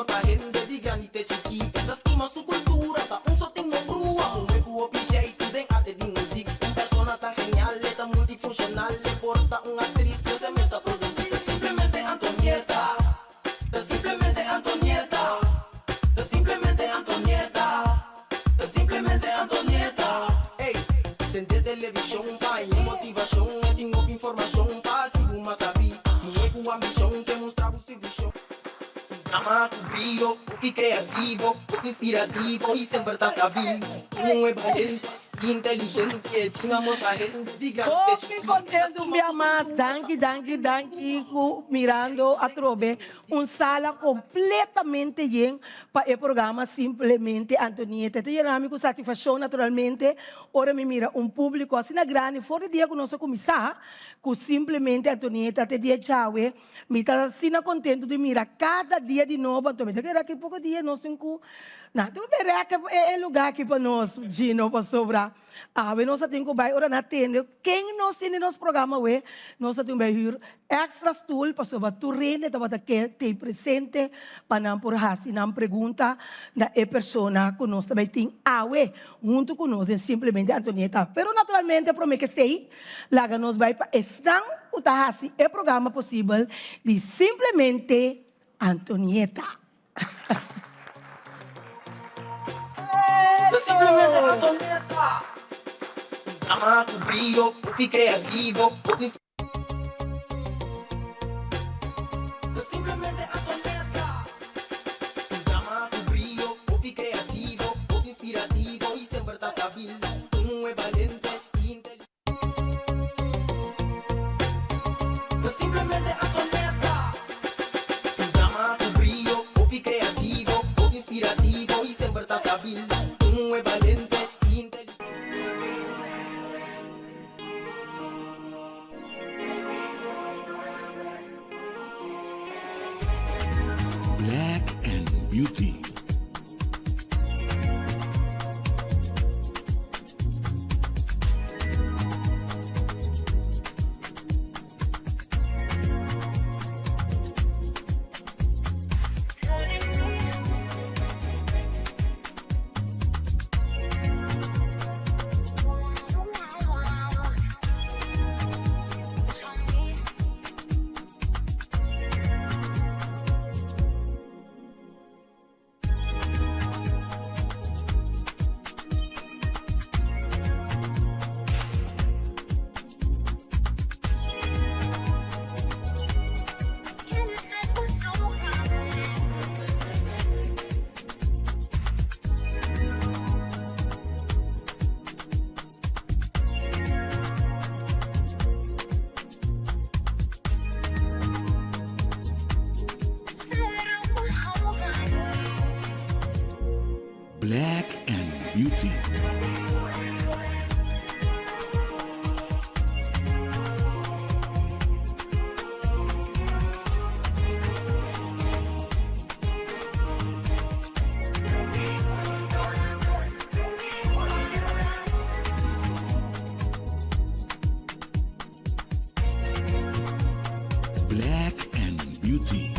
amor pa hende, di grandi te chikí. E ta stima su kultura, ta un so tin no brua. Muhé ku hopi jeitu den arte di muzik. Un persona tan genial, e ta multifunshonal. E por ta un aktris, pero se mes ta produsí. Ta simplemente Antonieta, ta simplemente Antonieta, ta simplemente Antonieta, ta simplemente Antonieta. Ey, sende televishon pa haña motivashon. E tin hopi informashon pa hasi bo mas sabí. Muhé ku ambishon ke mustra bo su vishon. Un dama ku brio, hopi kreativo, hopi inspirativo i semper ta stabil. Un muhé balente i inteligente, e tin amor pa hende di grandi te Hopi chikí. contento un bia mas. Danki, danki, danki cu mirando atrobe un sala completamente yen pa e programa Simplemente Antonieta. E ta yena mi cu satisfaccion naturalmente ora mi mira un publico asina grandi for di dia cu nos a cuminsa cu Simplemente Antonieta te dia djawe. Mi ta asina contento di mira cada dia di nobo, anto mi ta keda aki poco dia nos tin cu nan tin cu berek e lugar aki pa nos Gino pasobra awe nos a tin cu bay ora nan tende ken nos tin den nos programa awe nos a tin bay huur extra stoel pasobra tur hende tabata ke tey presente pa nan por haci nan pregunta na e persona cu nos ta bay tin awe hunto cu nos den Simplemente Antonieta pero naturalmente prome ke esey Laga nos bai pa esnan ku ta hasi e programa posibel di Simplemente Antonieta. Ta Simplemente Antonieta, un dama ku brio, hopi kreativo, hopi. Ta Simplemente Antonieta, un dama ku brio, hopi kreativo, hopi inspirativo i semper ta stabil. Un muhé balente i inteligente. Ta simplemente Antonieta, un dama ku brio, hopi kreativo, hopi inspirativo i semper ta stabil. Un muhé balente i inteligente. Black and Beauty. Black and Beauty. Black and Beauty.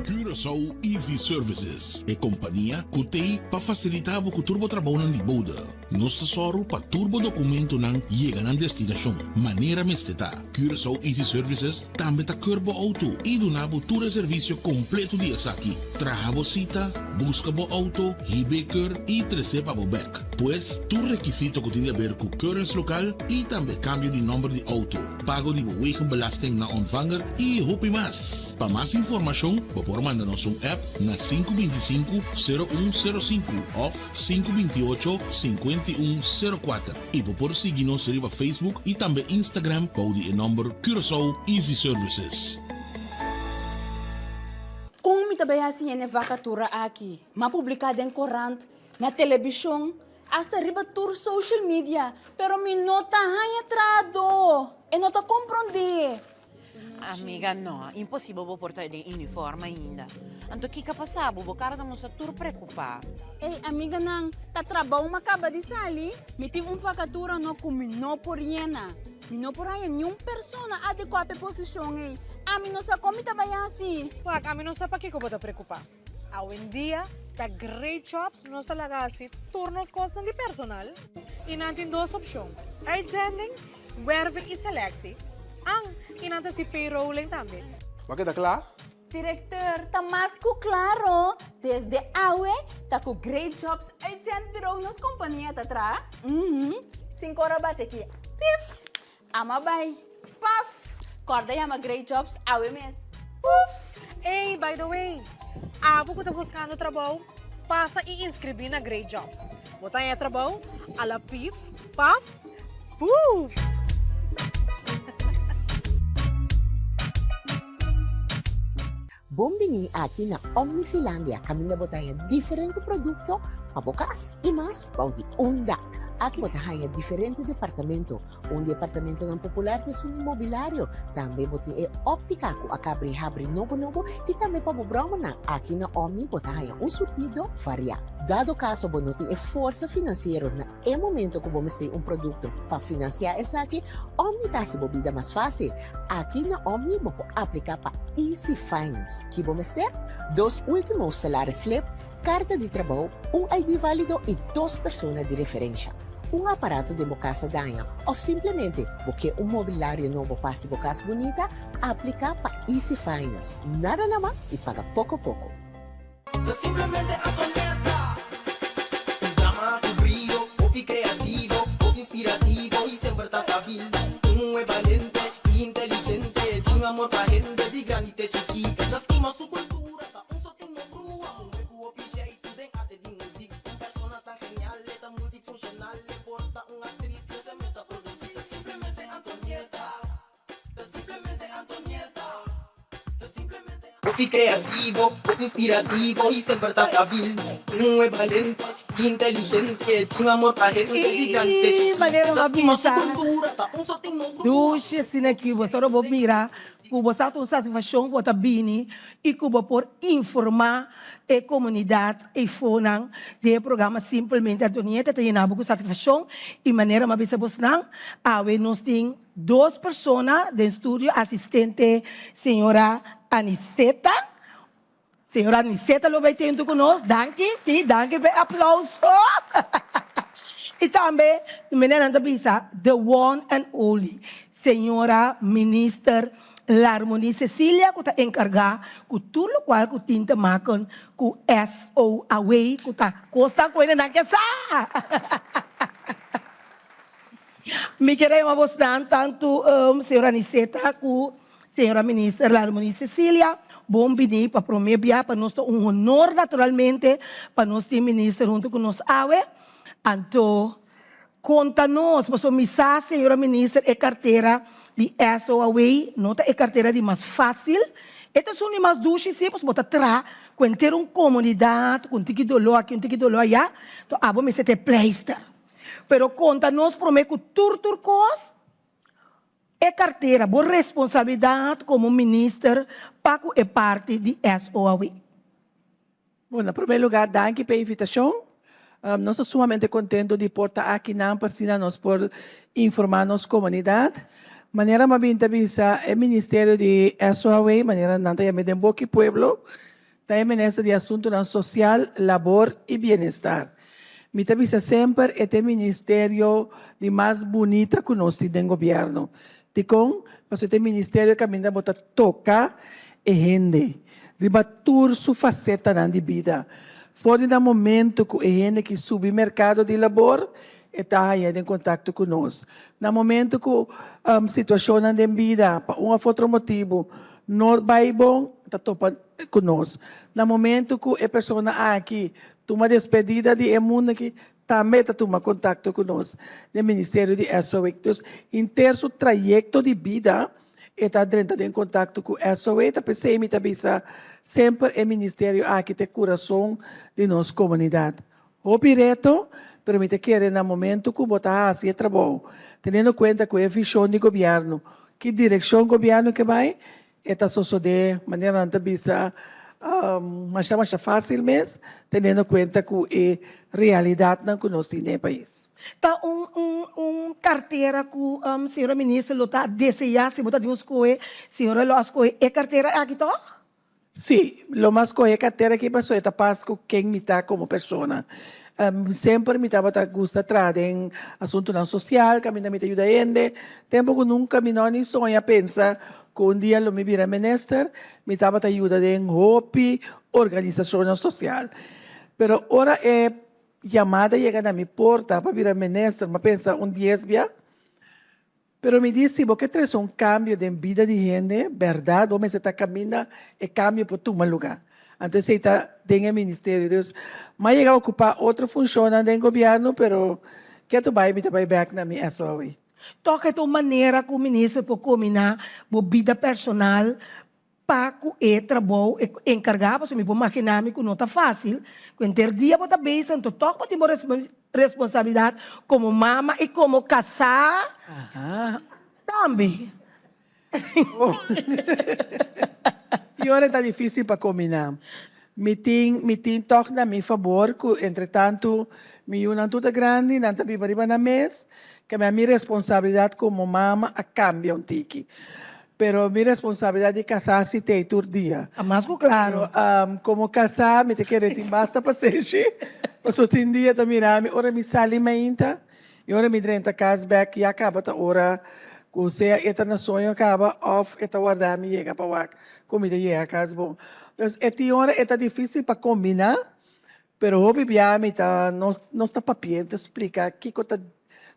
Curaçao Easy Services, e kompania ku t'ei pa fasilitá bo ku tur bo trabounan di bode. Nos ta sòru pa tur bo dokumentonan yega nan destinashon manera mester ta. Curaçao Easy Services tambe ta keur bo outo i duna bo tur e servisio kompleto di esaki, traha bo sita, buska bo outo, hib'é keur i tres'é pa bo bèk. Pues, tur rekisito ku tin di aber ku keuringslokaal i tambe kambio di nòmber di outo, pago di bo wegenbelasting na ontvanger i hopi mas. Pa mas informashon bo por manda nos un app na 525 0105 òf 528 5104 i bo por sigui nos riba Facebook i tambe Instagram bou di e nòmber Curaçao Easy Services. Kon mi ta bai hasi hende vakatura aki? M'a publiká den korant, na telebishon, hasta riba tur social media, pero mi no ta haña trahadó. E no ta komprondé. Amiga no, imposibel bo por ta den uniform ainda. Anto kiko a pasa bo? Bo kara ta mustra tur preocupa. Ey amiganan, ta trabou mi a kaba di sali. Mi tin un vakatura no ku mi no por yena. Mi no por haña niun persona adekuá pa e posishon ey. Ami no sa kon mi ta bai hasi. Wak, ami no sa pakiko bo ta preocupa. Awendia ta Great Jobs nos ta laga hasi tur nos kosnan di personal i nan tin dos opshon, uitzending, werving i selectie. An, i nan ta hasi payrolling tambe. Bo a keda kla? Directeur, ta mas ku klaro, desde awe ta ku Great Jobs Uitzendbureau nos kompania ta traha. Uhum, sinku ora bate aki, pif! Ama bai, paf! Kòrda yama Great Jobs awe mes, puf! Ey, by the way, abo ku ta buskando trabou, pasa i inskribí na Great Jobs. Bo ta haña trabou a la pif, paf, puf! Bon bini aki na Omnifilandia kaminda bo ta haña diferente produkto pa bo kas i mas bou di un dak. Aki bo ta haña diferente departamento. Un di e apartamentonan popular ta esun di mobilario. Tambe bo tin e óptika ku a kabri habri nobo nobo i tambe pa bo bròmernan. Aki na Omni bo ta haña un surtido variá. Dado kaso bo no tin e forsa finansiero na e momento ku bo mester un produkto pa finansiá esaki, Omni ta hasi bo bida mas fásil. Aki na Omni bo por apliká pa Easy Finance. Ki bo mester? Dos último salaris slip, karta di trabou, un ID válido i dos persona di referensha. Un aparato den bo kas a daña òf simplemente bo ke un mobilario nobo pa hasi bo kas bunita? Apliká pa Easy Finance. Nada nama i paga poko poko. Ta simplemente Antonieta. Un dama cu brio, hopi creativo, hopi inspirativo y semper ta stabil. Un muhe balente y inteligente, tin amor pa hende di grandi te chiki. E ta stima su cultura, ta un sotin no brua. Muhe cu hopi jeitu den arte di muziek. Un persona tan genial, e ta multifuncional, e por ta un actriz, pero e mes ta produci. Ta simplemente Antonieta. Ta simplemente Antonieta. Ta simplemente. Hopi creativo, hopi inspirativo y semper ta stabil. Un muhe balente y inteligente, tin amor pa hende di grandi te Ih, chikí. manera Ta bo a stima su bisa. cultura, ta un sotin no brua. Dushi asina aki bo solo bo mira ku bo sa ta un satisfakshon ku bo ta bini i ku bo por informá e komunidat eifonan den e programa Simplemente Antonieta ta yena bo ku satisfakshon i manera mi a bisa bosnan awe nos tin Dos persona den studio asistente señora Aniceta. Señora Aniceta lo bay tento cu nos. Danki, si, danki pa e aplauso. Y tambe meneer nan ta bisa the one and only señora minister Larmonie Cecilia cu ta encarga cu tur locual cu tin te maken cu SOAW cu ta cosnan cu hende nan ke sa. Mi kier a yama bosnan tantu señora Aniceta ku señora Minister Larmonie Cecilia bon bini pa prome bia pa nos ta un honor naturalmente pa nos tin minister hunto ku nos awe. Anto konta nos pasobra mi sa señora Minister e kartera di SOAW no ta e kartera di mas fásil e ta esun di mas dushi si pasobra bo ta traha ku henter un komunidat ku un tiki doló aki un tiki doló aya to abo mester ta e pleister. Pero konta nos promé ku tur tur kos, e kartera, bo responsabilidat komo minister pa ku e parti di SOAW. Bon, na promé lugá danki pa e invitashon. Nos ta sumamente kontento di por ta akinan pa asina nos por informá nos komunidat. Manera mi a bin ta bisa e ministerio di SOAW, manera nan ta yam'é den boki pueblo, Ta e Minister di Asuntunan Sosial, Labor i Bienestar. Mi ta bisa semper e ta e ministerio di mas bunita ku nos tin den gobièrnu. Dikon? Pasobra e ta e ministerio kaminda bo ta toka e hende riba tur su fasetanan di bida. For di nan momento ku e hende ki subi merkado di labor, e ta haña den kontakto ku nos. Na momento ku situashonnan den bida pa un òf otro motibu no bai bon, ta topa ku nos. Na momento ku e persona aki tuma despedida di e mundu aki, tambe e ta tuma kontakto ku nos den ministerio di SOW. Dus henter su trayekto di bida e ta drenta den kontakto ku SOW. Ta p'esei mi ta bisa semper e ministerio aki ta e kurason di nos komunidat. Hopi reto, pero mi ta kere na momento ku bo ta hasi e trabou, teniendo kuenta ku e vishon di gobièrnu. ki direkshon gobièrnu ke bai, e ta sosodé manera nan ta bisa masha masha fásil mes, teniendo kuenta ku e realidatnan ku nos tin den e pais. Ta un un un kartera ku señora minister lo ta deseá si bo ta tin un skohe, señora lo a skohe e kartera aki tòg? Sí, lo mas skohe e kartera aki pasobra e ta pas ku ken mi ta komo persona. Semper mi tabata gusta traha den asuntunan sosial, kaminda mi ta yuda hende. Tempu ku nunka mi no ni soña pensa ku un dia lo mi bira minister, mi tabata yuda den hopi organisashonnan sosial. Pero ora e yamada yega na mi porta pa bira minister, mi a pensa un dies bia. Pero mi di, si bo ke trese un kambio den bida di hende, bèrdat bo mester ta kaminda e kambio por tuma lugá. Anto esei ta den e ministerio. Dus, mi a yega a okupá otro funshonnan den gobièrnu, pero ketu bai mi ta bai bèk na mi SOAW. Tòg e ta un manera ku minister por kombiná bo bida personal pa ku e trabou e enkargá, pasobra mi por maginá mi ku no ta fásil, ku henter dia bo ta bezig, anto tòg bo tin bo responsabilidat komo mama i komo kasá tambe. Tin ora ta difísil pa kombiná. Mi tin mi tin tòg na mi fabor ku entretantu mi yunan tur ta grandi, nan ta biba riba nan mes, ke mi responsabilidat komo mama a kambia un tiki. Pero mi responsabilidad di casá si t'ei tur dia. Ta mas cu claro. Pero como casá mi ta kere tin basta pasenshi, pasobra tin dia ta mira mi ora mi sali mainta y ora mi drenta cas bek ya caba ta ora cu sea e ta na soño caba of e ta warda mi yega pa wak cu mi ta yega cas bon. Dus e tin ora e ta dificil pa combina, Pero hopi bia mi ta nos nos ta papia, mi ta splika kiko ta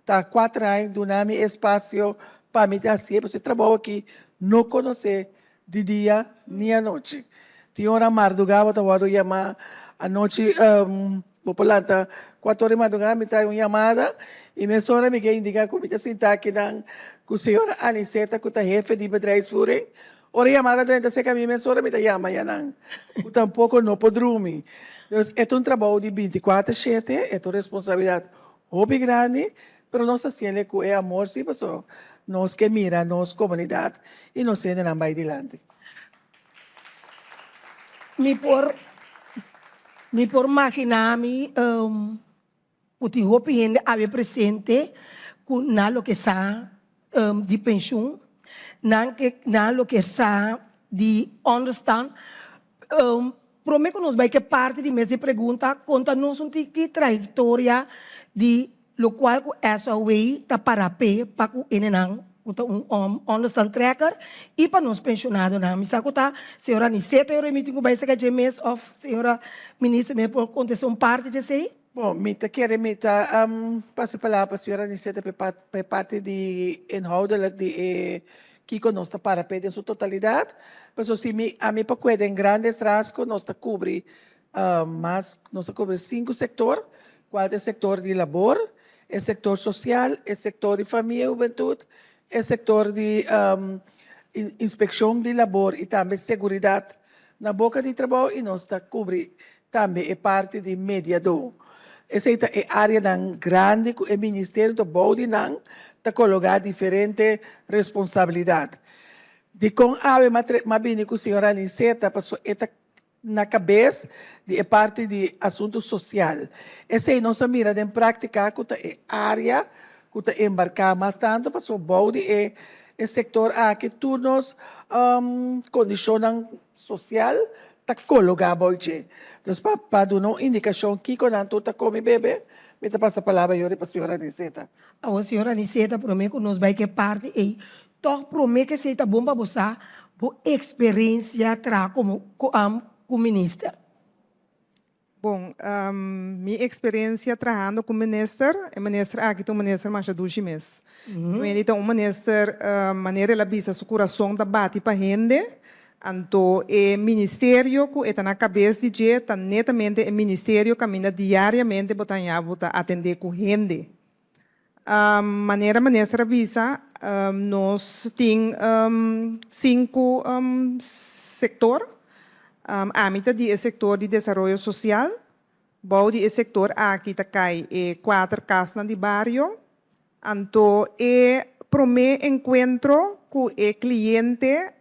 ta kua trae duna mi espasio pa mi ta hasié, pasobra e trabou aki no konosé di dia ni anochi. Tin ora mardugá bo ta wòrdu yamá anochi bo por lanta kuater ora di mardugá mi trae un yamada i mesora mi ke indiká ku mi ta sinta akinan ku señora Aniceta ku ta hefe di bedrijfsvoering. Ora yamada drenta serka mi mesora mi ta yama yanan ku tampoko no por drumi. Dus e ta un trabou di binti kuater shete, e ta un responsabilidat hopi grandi, pero nos ta hasiel ku e amor si pasobra nos ke mira nos komunidat i nos hendenan bai dilanti. Mi por mi por magina mi Ku tin hopi hende awe presente ku nan loke sa di penshun, nan ke nan loke sa di onderstand. Prome ku nos bai ke parti di mes di pregunta, konta nos un tiki trayektoria di lokual ku SOW ta para p'e pa ku hendenan ku ta un onderstand trekker i pa nos penshonadonan. Mi sa ku ta señora Aniceta e ora mi tin ku bai saka dje mes òf señora minister mi por kontesta un parti di esei. Bon, mi ta kere mi ta pasa e palabra pa señora Aniceta pa e parti di inhoudelijk di e kiko nos ta para p'e den su totalidat. Pasobra si mi ami pa kue den grandes rasgo nos ta kubri mas, nos ta kubri sinku sektor, kual ta e sektor di labor, e sektor sosial, e sektor di famia i hubentut, e sektor di inspekshon di labor i tambe seguridat na boka di trabou i nos ta kubri Tambe e parti di mediadó. Esei ta e áreanan grandi ku e ministerio ta bou di nan ta kologá diferente responsabilidat. Dikon awe m'a bini ku señora Aniceta? Pasobra e ta na kabes di e parti di asuntu sosial. Esei nos a mira den práktika ku ta e área ku ta embarká mas tantu pasobra bou di e sektor aki tur nos kondishonnan Sosial ta kologá bou dje. Dus pa pa duna un indikashon kiko nan tur ta kome bebe, mi ta pasa palabra yori pa señor Aniceta. Awor señor Aniceta promé ku nos bai ku e parti ei, tòg promé ku esei ta bon pa bo sa bo eksperensia traha komo ku minister. Bon, mi experiencia trahando cu minister, e minister aki ta un minister masha dushi mes. Wendy ta un minister, manera el a bisa su curason ta bati pa hende, anto e ministerio cu e ta na cabes di dje ta netamente e ministerio caminda diariamente bo ta haña bo ta atende cu hende. Manera minister a bisa, nos tin sinku sector. Ami ta di e sector di desaroyo social. Bou di e sector aki ta cay e kuater casnan di bario. Anto e prome encuentro cu. ku e kliente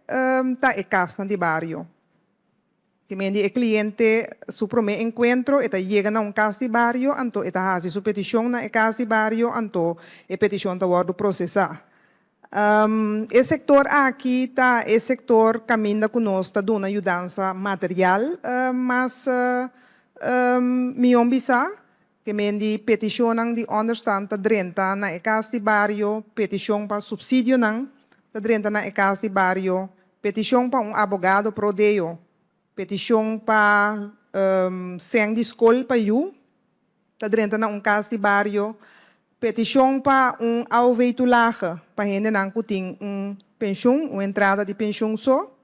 ta e kasnan di bario. Ke men di e kliente su promé enkuentro e ta yega na un kas di bario anto e ta hasi su petishon na e kas di bario anto e petishon ta wòrdu prosesá. E sektor aki ta e sektor kaminda ku nos ta duna yudansa material mas mihó bisá. Ke men di petishonnan di ònderstan ta drenta na e kas di bario, petishon pa supsidionan ta drenta na e kas di bario, petishon pa un abogado pro deo, petishon pa sèn di skol pa yu ta drenta na un kas di bario, petishon pa un AOV-toelage pa hendenan ku tin un penshun, un entrada di penshun so.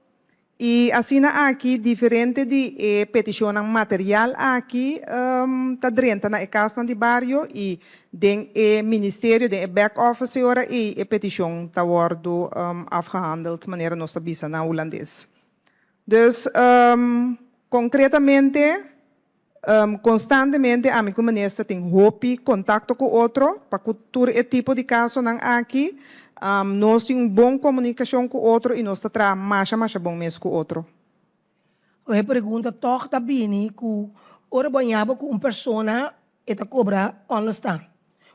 I asina aki diferente di e petishonnan material aki ta drenta na e kasnan di bario i den e ministerio, den e back office e ora ei e petishon ta wòrdu afgehandeld, manera nos ta bisa na hulandes. Dus konkretamente konstantemente ami ku minister tin hopi kontakto ku otro pa ku tur e tipo di kasonan aki. Nos tin un bon komunikashon ku otro i nos ta traha masha masha bon mes ku otro. E pregunta tòg ta bini ku ora bo haña bo ku un persona e ta kobra ònderstan.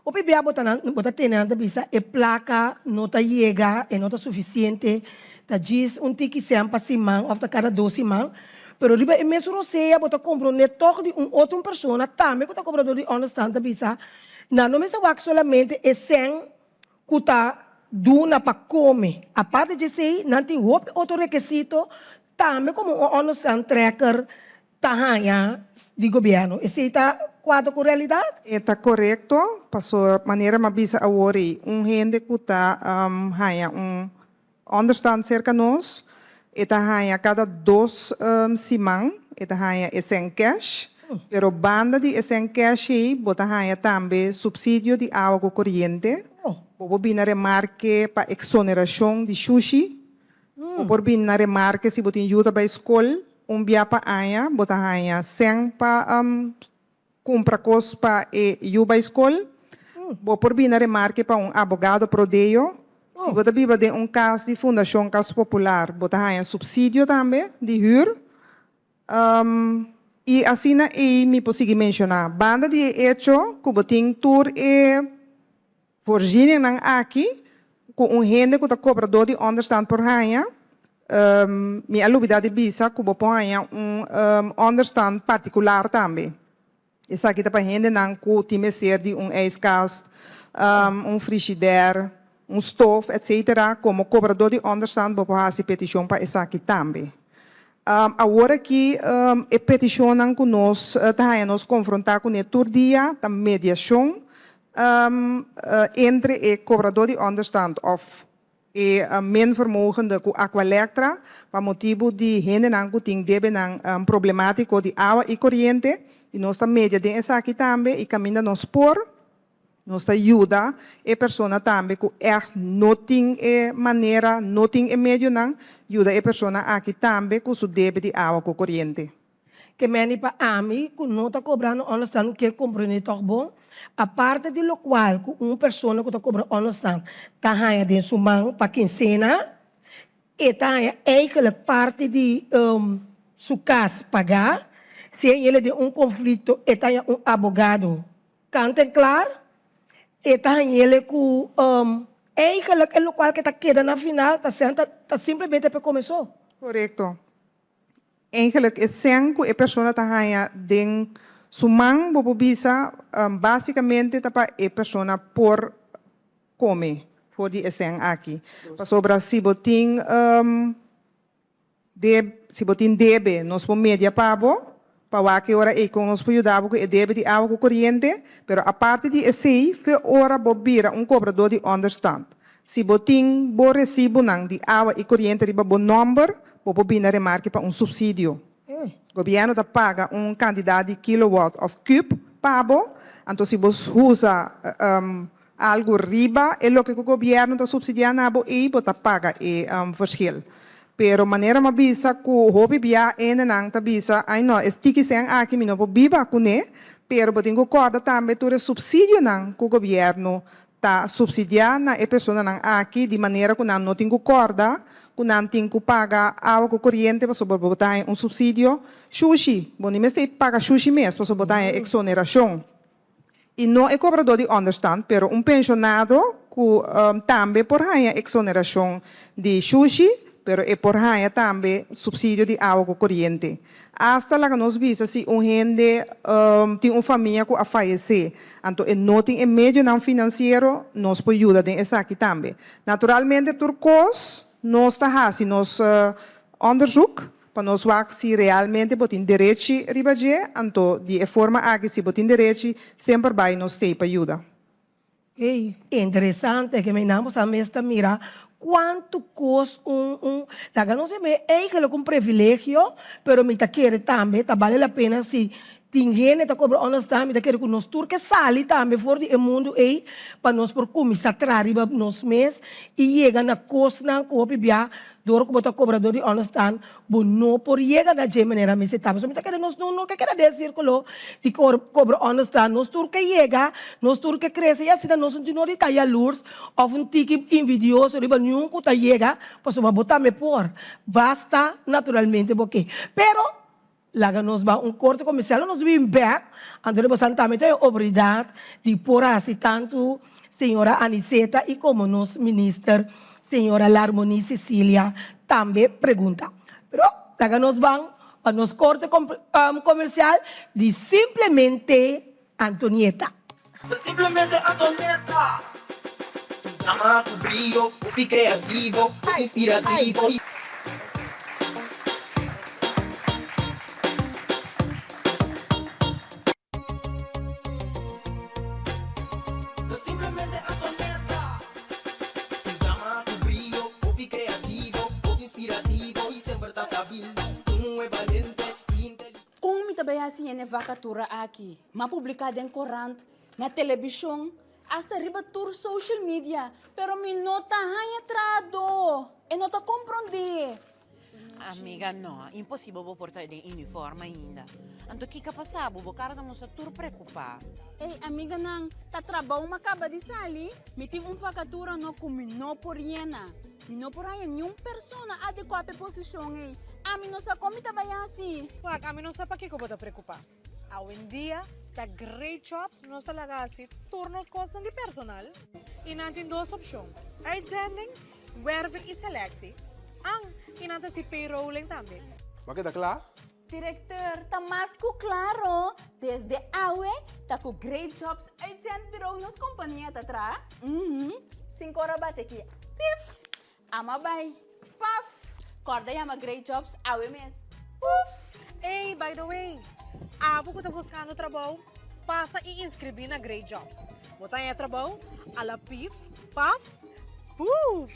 Hopi bia bo ta nan bo ta tene nan ta bisa e plaka no ta yega, e no ta sufisiente, ta djis un tiki sèn pa siman òf ta kada dos siman. Pero riba e mesun rosea bo ta komprondé tòg di un otro un persona tambe ku ta kobrador di ònderstan ta bisa nan no mester wak solamente e sèn ku ta duna pa kome. Aparte di esei nan tin hopi otro rekesito tambe komo un ònderstandtrekker ta haña di gobièrnu. Esei ta kuadra ku realidat? E ta korekto, pasobra manera mi a bisa awor ei, un hende ku ta haña un ònderstand serka nos, e ta haña kada dos siman, e ta haña e sèn kèsh, pero banda di e sèn kèsh ei bo ta haña tambe supsidio di awa ku koriente, bo por bini na remarke pa eksonerashon di shushi, Bo por bini na remarke si bo tin yu ta bai skol un bia pa aña, bo ta haña sèn pa kumpra kos pa e yu bai skol. Bo por bini na remarke pa un abogado pro deo. Si bo ta biba den un kas di Fundashon Kas Popular, bo ta haña supsidio tambe di hür. I asina ei mi por sigui menshoná. Banda di e echo ku bo tin tur e Voorzieningennan aki ku un hende ku ta kobradó di ònderstant por haña, mi a lubidá di bisa ku bo por haña un ònderstant partikular tambe. Esaki ta pa hendenan ku tin mester di un ijskast, un frishidèr, un stof, etsetera. Komo kobradó di ònderstant bo por hasi petishon pa esaki tambe. Awor aki e petishonnan ku nos ta haña nos konfrontá kuné tur dia ta mediashon entre e kobradó di ònderstant òf e minvermogende ku Aqualectra pa motibu di hendenan ku tin debenan problemátiko di awa i koriente i nos ta media den esaki tambe i kaminda nos por nos ta yuda e persona tambe ku ègt no tin e manera, no tin e medionan, yuda e persona aki tambe ku su debe di awa ku koriente. Ke meni pa ami ku no ta kobrando ònderstan kier komprendé tòg bon, aparte di lokual ku un persona ku ta kobra ònderstan ta haña den su man pa kinsena, e ta haña eigenlijk parti di su kas pagá, si e hende den un konflikto e ta haña un abogado kant en klar, e ta hañ'ele ku eigenlijk e lokual ke ta keda na final ta ta simplemente pa e kome so. Korekto. Eigenlijk e sèn ku e persona ta haña den su man, bo por bisa, básikamente ta pa e persona por kome for di e sèn aki. Pasobra si bo tin si bo tin debe, nos por media pa bo, pa wak e ora ei kon nos por yuda bo ku e debe di awa ku koriente. Pero aparte di esei, fe ora bo bira un kobradó di ònderstant. Si bo tin bo resibunan di awa i koriente riba bo nòmber, bo por bini na remarke pa un supsidio. Gobièrnu ta paga un kantidat di kilowatt òf kub pa bo, anto si bo usa algu riba e loke ku gobièrnu ta supsidiá na bo ei, bo ta paga e verschil. Pero manera mi a bisa ku hopi bia hendenan ta bisa, ai no, e tiki sèn aki mi no por biba kuné, pero bo tin ku kòrda tambe tur e supsidionan ku gobièrnu. Ta supsidiá na e personanan aki di manera ku nan no tin ku kòrda ku nan tin ku paga awa ku koriente pasobra bo ta haña un supsidio. Shushi, bo ni mester paga shushi mes pasobra bo ta haña eksonerashon. I no e kobradó di ònderstant, pero un penshonado ku tambe por haña eksonerashon di shushi, pero e por haña tambe supsidio di awa ku koriente. Asta laga nos bisa si un hende tin un famia ku a fayesé, anto e no tin e medionan finansiero, nos por yuda den esaki tambe. Naturalmente tur kos nos ta hasi nos onderzoek pa nos wak si realmente bo tin derechi riba dje, anto di e forma aki si bo tin derechi semper bai nos stay pa yuda. Ey, interesante ke mi nan bo sa mes ta mira cuanto cos un un laga nos e eigenlijk un privilegio pero mi ta kere tambe ta bale la pena si tin hende ta cobra onderstand mi ta kere cu nos tur ke sali tambe for di e mundo ey pa nos por cuminsa traha riba nos mes y yega na cosnan cu hopi bia dor cu bo ta cobrador di onderstand Bo no por yega na dje manera mester ta. Pasobra mi ta kere nos no no ke keda den sirkulo di kobra ònderstan. Nos tur ke yega, nos tur ke krese i asina nos no tin no di ta yalurs òf un tiki envidioso riba niun ku ta yega pasobra bo tambe por. Basta naturalmente bo ke. Pero laga nos ba un korte komersial nos bin bèk anto riba san tambe ta e oportunidat di por hasi tantu señora Aniceta i komo nos minister Señora Larmonie Cecilia tambe pregunta. Pero laga nos ban pa nos korte comercial di Simplemente Antonieta. Ta simplemente Antonieta. Un dama ku brio, hopi kreativo, hopi inspirativo. Ta simplemente Antonieta. Un dama ku brio, hopi kreativo, hopi inspirativo i semper ta stabil. Un muhé balente i inteligente. Kon mi ta bai hasi hende vakatura aki? M'a publiká den korant, na telebishon, asta riba tur social media, pero mi no ta haña trahadó. E no ta komprondé. Amiga, no, imposibel bo por ta den uniform ainda. Anto kiko a pasa bo? Bo kara ta mustra tur preokupá. Ey, amiganan, ta trabou m'a kaba di sali. Mi tin un vakatura no ku mi no por yena. Mi no por haña niun persona adekuá pa e posishon ey. Ami no sa kon mi ta bai hasi. Wak, ami no sa pakiko bo ta preokupá. Awendia ta Great Jobs nos ta laga hasi tur nos kosnan di personal i nan tin dos opshon, uitzending, werving i selectie. An, i nan ta hasi payrolling tambe. Bo a keda kla? Directeur, ta mas ku klaro, desde awe ta ku Great Jobs Uitzendbureau nos kompania ta traha. Uhum, sin kora bate ki, pif! Ama bai. Paf! Kòrda yama Great Jobs awe mes. Puf! Ey, by the way, abo ku ta buskando trabou, pasa i inskribí na Great Jobs. Bo ta haña trabou a la pif, paf, puf!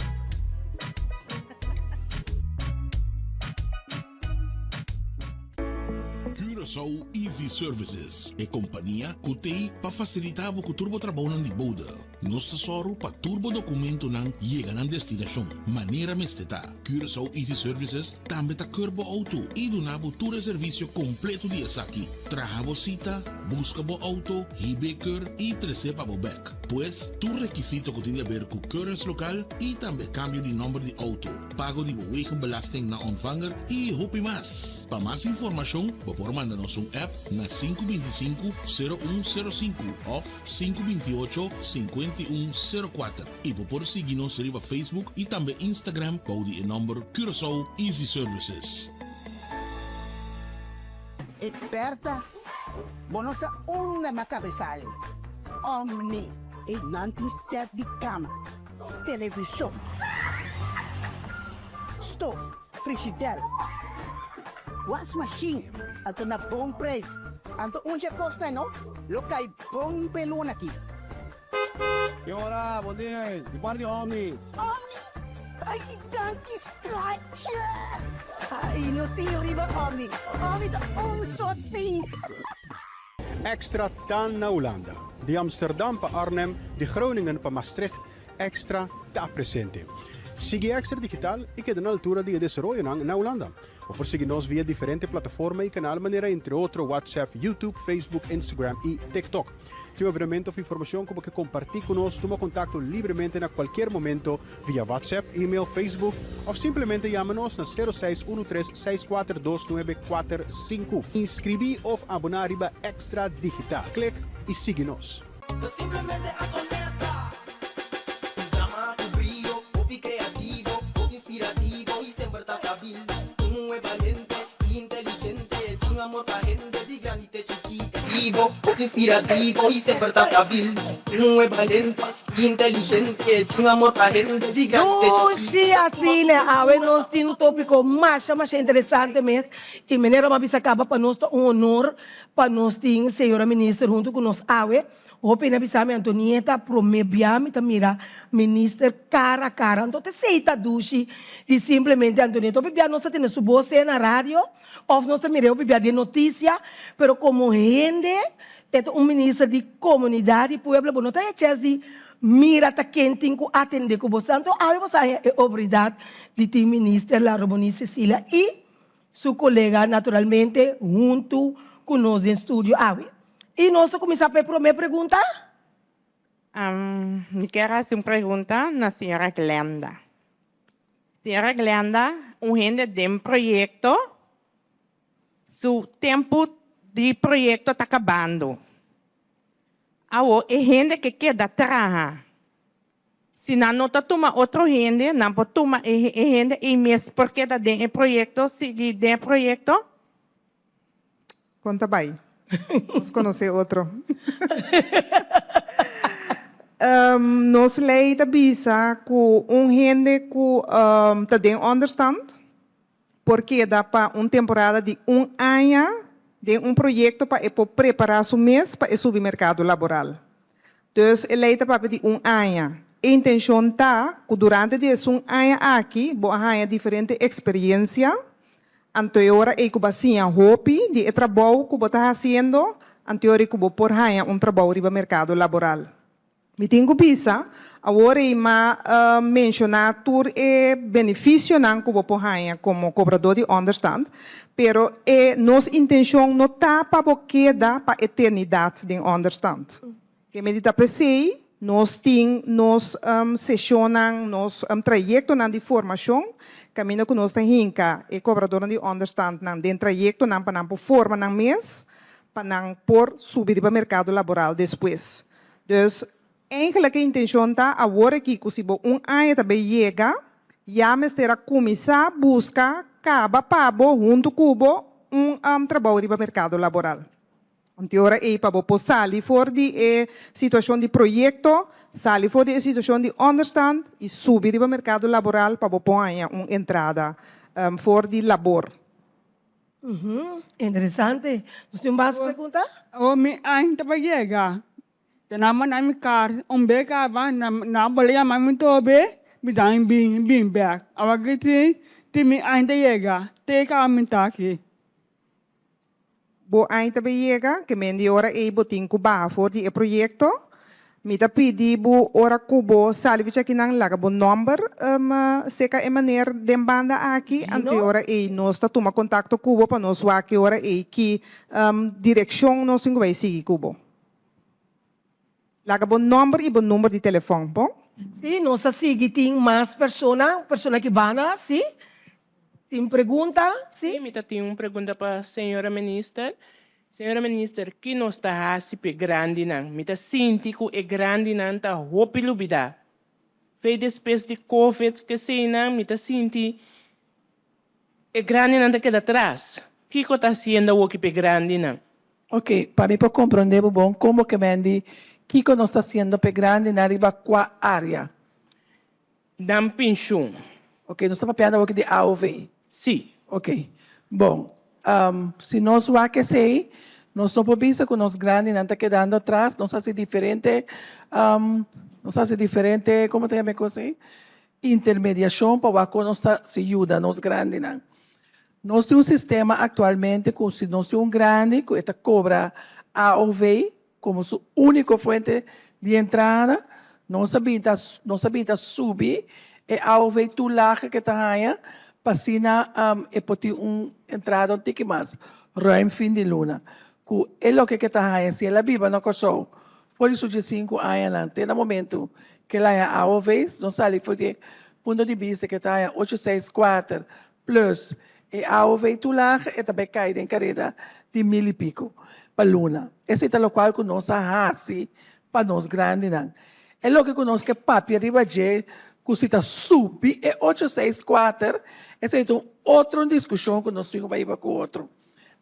Curaçao Easy Services, e kompania ku t'ei pa fasilitá bo ku tur bo trabounan di bode. Nos ta sòru pa tur bo dokumentonan yega nan destinashon manera mester ta. Curaçao Easy Services tambe ta keur bo outo i duna bo tur e servisio kompleto di esaki, traha bo sita, buska bo outo, hib'é keur i tres'é pa bo bèk. Pues, tur rekisito ku tin di aber ku keurens lokal i tambe kambio di nòmber di outo, pago di bo wegenbelasting na ontvanger i hopi mas. Pa mas informashon bo por manda nos un app na 525 0105 òf 528 51 04 i bo por sigui nos riba Facebook i tambe Instagram bou di e nòmber Curaçao Easy Services. E Bertha, bo no sa unda m'a cabesal. Omni, e nan tin set di cama, television, stoof, frigidaire, wasmachine, anto na bon prijs. Anto un dje cosnan no lo cay bon p'e luna aki. Ki ora, bon dia, di parti Omni. Omni? Ay, danki schatje! Ay, no tin riba Omni. Omni ta un so tin. Extra ta na Hulanda. Di Amsterdam pa Arnhem, di Groningen pa Maastricht, Extra ta presente. Sigui Extra Digital i keda na altura di e desaroyonan na Hulanda. Bo por sigui nos via diferente plataforma y canal manera entre otro WhatsApp, YouTube, Facebook, Instagram y TikTok. Tin un evenemento of informacion cu bo ke comparti cu nos, tuma contacto libremente na cualkier momento via WhatsApp, email, Facebook of simplemente yama nos na 0613 642945. Inscribi of abona riba Extra Digital. Click y sigui nos. Ta simplemente Antonetta. Un dama cu brio, hopi creativo, hopi inspirativo y semper ta stabil. Un muhe balente y inteligente, tin amor pa hende di grandi te chiki. Activo, hopi inspirativo y semper ta stabil. Un muhe balente y inteligente, tin amor pa hende di grandi te chiki. Dushi asina, awe nos tin un topico masha masha interesante mes y manera bo a bisa caba pa nos ta un honor Pa nos tin señora minister hunto cu nos awe. Hopi na bisa mi Antonieta prome bia mi ta mira minister cara a cara. Anto ta esey ta dushi di simplemente Antonieta. Hopi bia nos ta tene su voz sea na radio of nos ta mira hopi bia den noticia pero como hende e ta un minister di comunidad di pueblo bo no ta e chens di mira ta ken tin cu atende cu bo. Anto awe bo sa haña e oportunidad di tin minister Laromoni Cecilia y Su colega naturalmente huntu cu nos den studio awe. Y nos ta cuminsa pa e prome pregunta. Mi kier haci un pregunta na señora Glenda. Señora Glenda, un hende den proyecto, su tempo di proyecto ta cabando. Awo e hende ke keda traha, Si nan no ta tuma otro hende, nan por tuma e e hende ei mes por keda den e proyekto, sigui den e proyekto. Kon ta bai? Nos konosé otro. Nos lei ta bisa ku un hende ku ta den ònderstant por keda pa un temporada di un aña den un proyekto pa e por prepará su mes pa e subi merkado laboral. Dus e lei ta papia di un aña. E intenshon ta ku durante di esun aña aki bo a haña diferente eksperiencia, anto e ora ei ku bo a siña hopi di e trabou ku bo ta hasiendo, anto e ora ei ku bo por haña un trabou riba merkado laboral. Mi tin ku bisa, awor ei m'a menshoná tur e benefisionan ku bo por haña komo kobradó di ònderstant, pero e nos intenshon no ta pa bo keda pa eternidat den ònderstant. Ke medi ta p'esei nos tin nos seshonnan, nos trayektonan di formashon, kaminda ku nos ta hinka e kobradónan di ònderstantnan den trayektonan pa nan por forma nan mes, pa nan por subi riba merkado laboral despues. Dus, eigenlijk e intencion ta awor aki cu si bo un aña ta bay yega, ya mester a cuminsa busca caba pa bo hunto cu bo un trabou riba mercado laboral. Anto e ora ey pa bo por sali for di e situacion di proyecto, sali for di e situacion di onderstand y subi riba mercado laboral pa bo por haña un entrada for di labor. Interesante. Nos tin un bas pregunta? Awor mi ainda pa yega. Te nan manda mi kar un be kaba nan a bole yama mi tobe mi dan bin bin bek. Awor ki tin tin mi ainda yega te kaba mi ta aki. Bo ainda ta yega, ke men di ora ei bo tin ku baha for di e proyekto. Mi ta pidi bo ora ku bo sali bichi akinan laga bo nòmber seka e maner den banda aki, anto e ora ei nos ta tuma kontakto ku bo pa nos wak e ora ei ki direkshon nos tin ku bai sigui ku bo. Laga bo nòmber i bo number di telefòn, bon? Sí, nos ta sigui tin mas persona, persona ki banda, sí. Tin pregunta, sí? Sí, mi ta tin un pregunta pa señora minister. Señora Minister, ki nos ta hasi p'e grandinan? Mi ta sinti ku e grandinan ta hopi lubidá. Fei despues di Covid keseinan mi ta sinti e grandinan ta keda tras. Kiko ta hasiendo awoki p'e grandinan? Ok, pa mi por komprondé bo bon, kon bo ke men di kiko nos ta hasiendo p'e grandinan riba kua área? Nan penshun. Ok, nos ta papiando awoki di AOV. Sí. Ok, bon, si nos wak esei, nos no por bisa ku nos grandinan ta kedando atras, nos hasi diferente, nos hasi diferente, komo ta yama e kos ei? Intermediashon pa wak kon nos ta si yuda nos grandinan. Nos tin un sistema aktualmente ku si nos tin un grandi ku e ta kobra AOV, Komo su úniko fuente di entrada, nos a bin ta nos a bin ta subi e AOV toelage ke ta haña. pa asina e por tin un entrada un tiki mas ruim fin di luna. Ku e loke ke ta haña si el a biba na Kòrsou for di su diesinku añanan te na momentu ke el haña AOV, nos sali for di e punto di bista ke ta haña ocho seis kuater plus e AOV toelage e ta bai kai den kareda di mil i piko pa luna. Esei ta lokual ku nos a hasi pa nos grandinan. E loke ku nos ke papia riba dje ku si ta subi e ocho seis kuater, esei ta un otro diskushon ku nos tin ku bai hiba ku otro.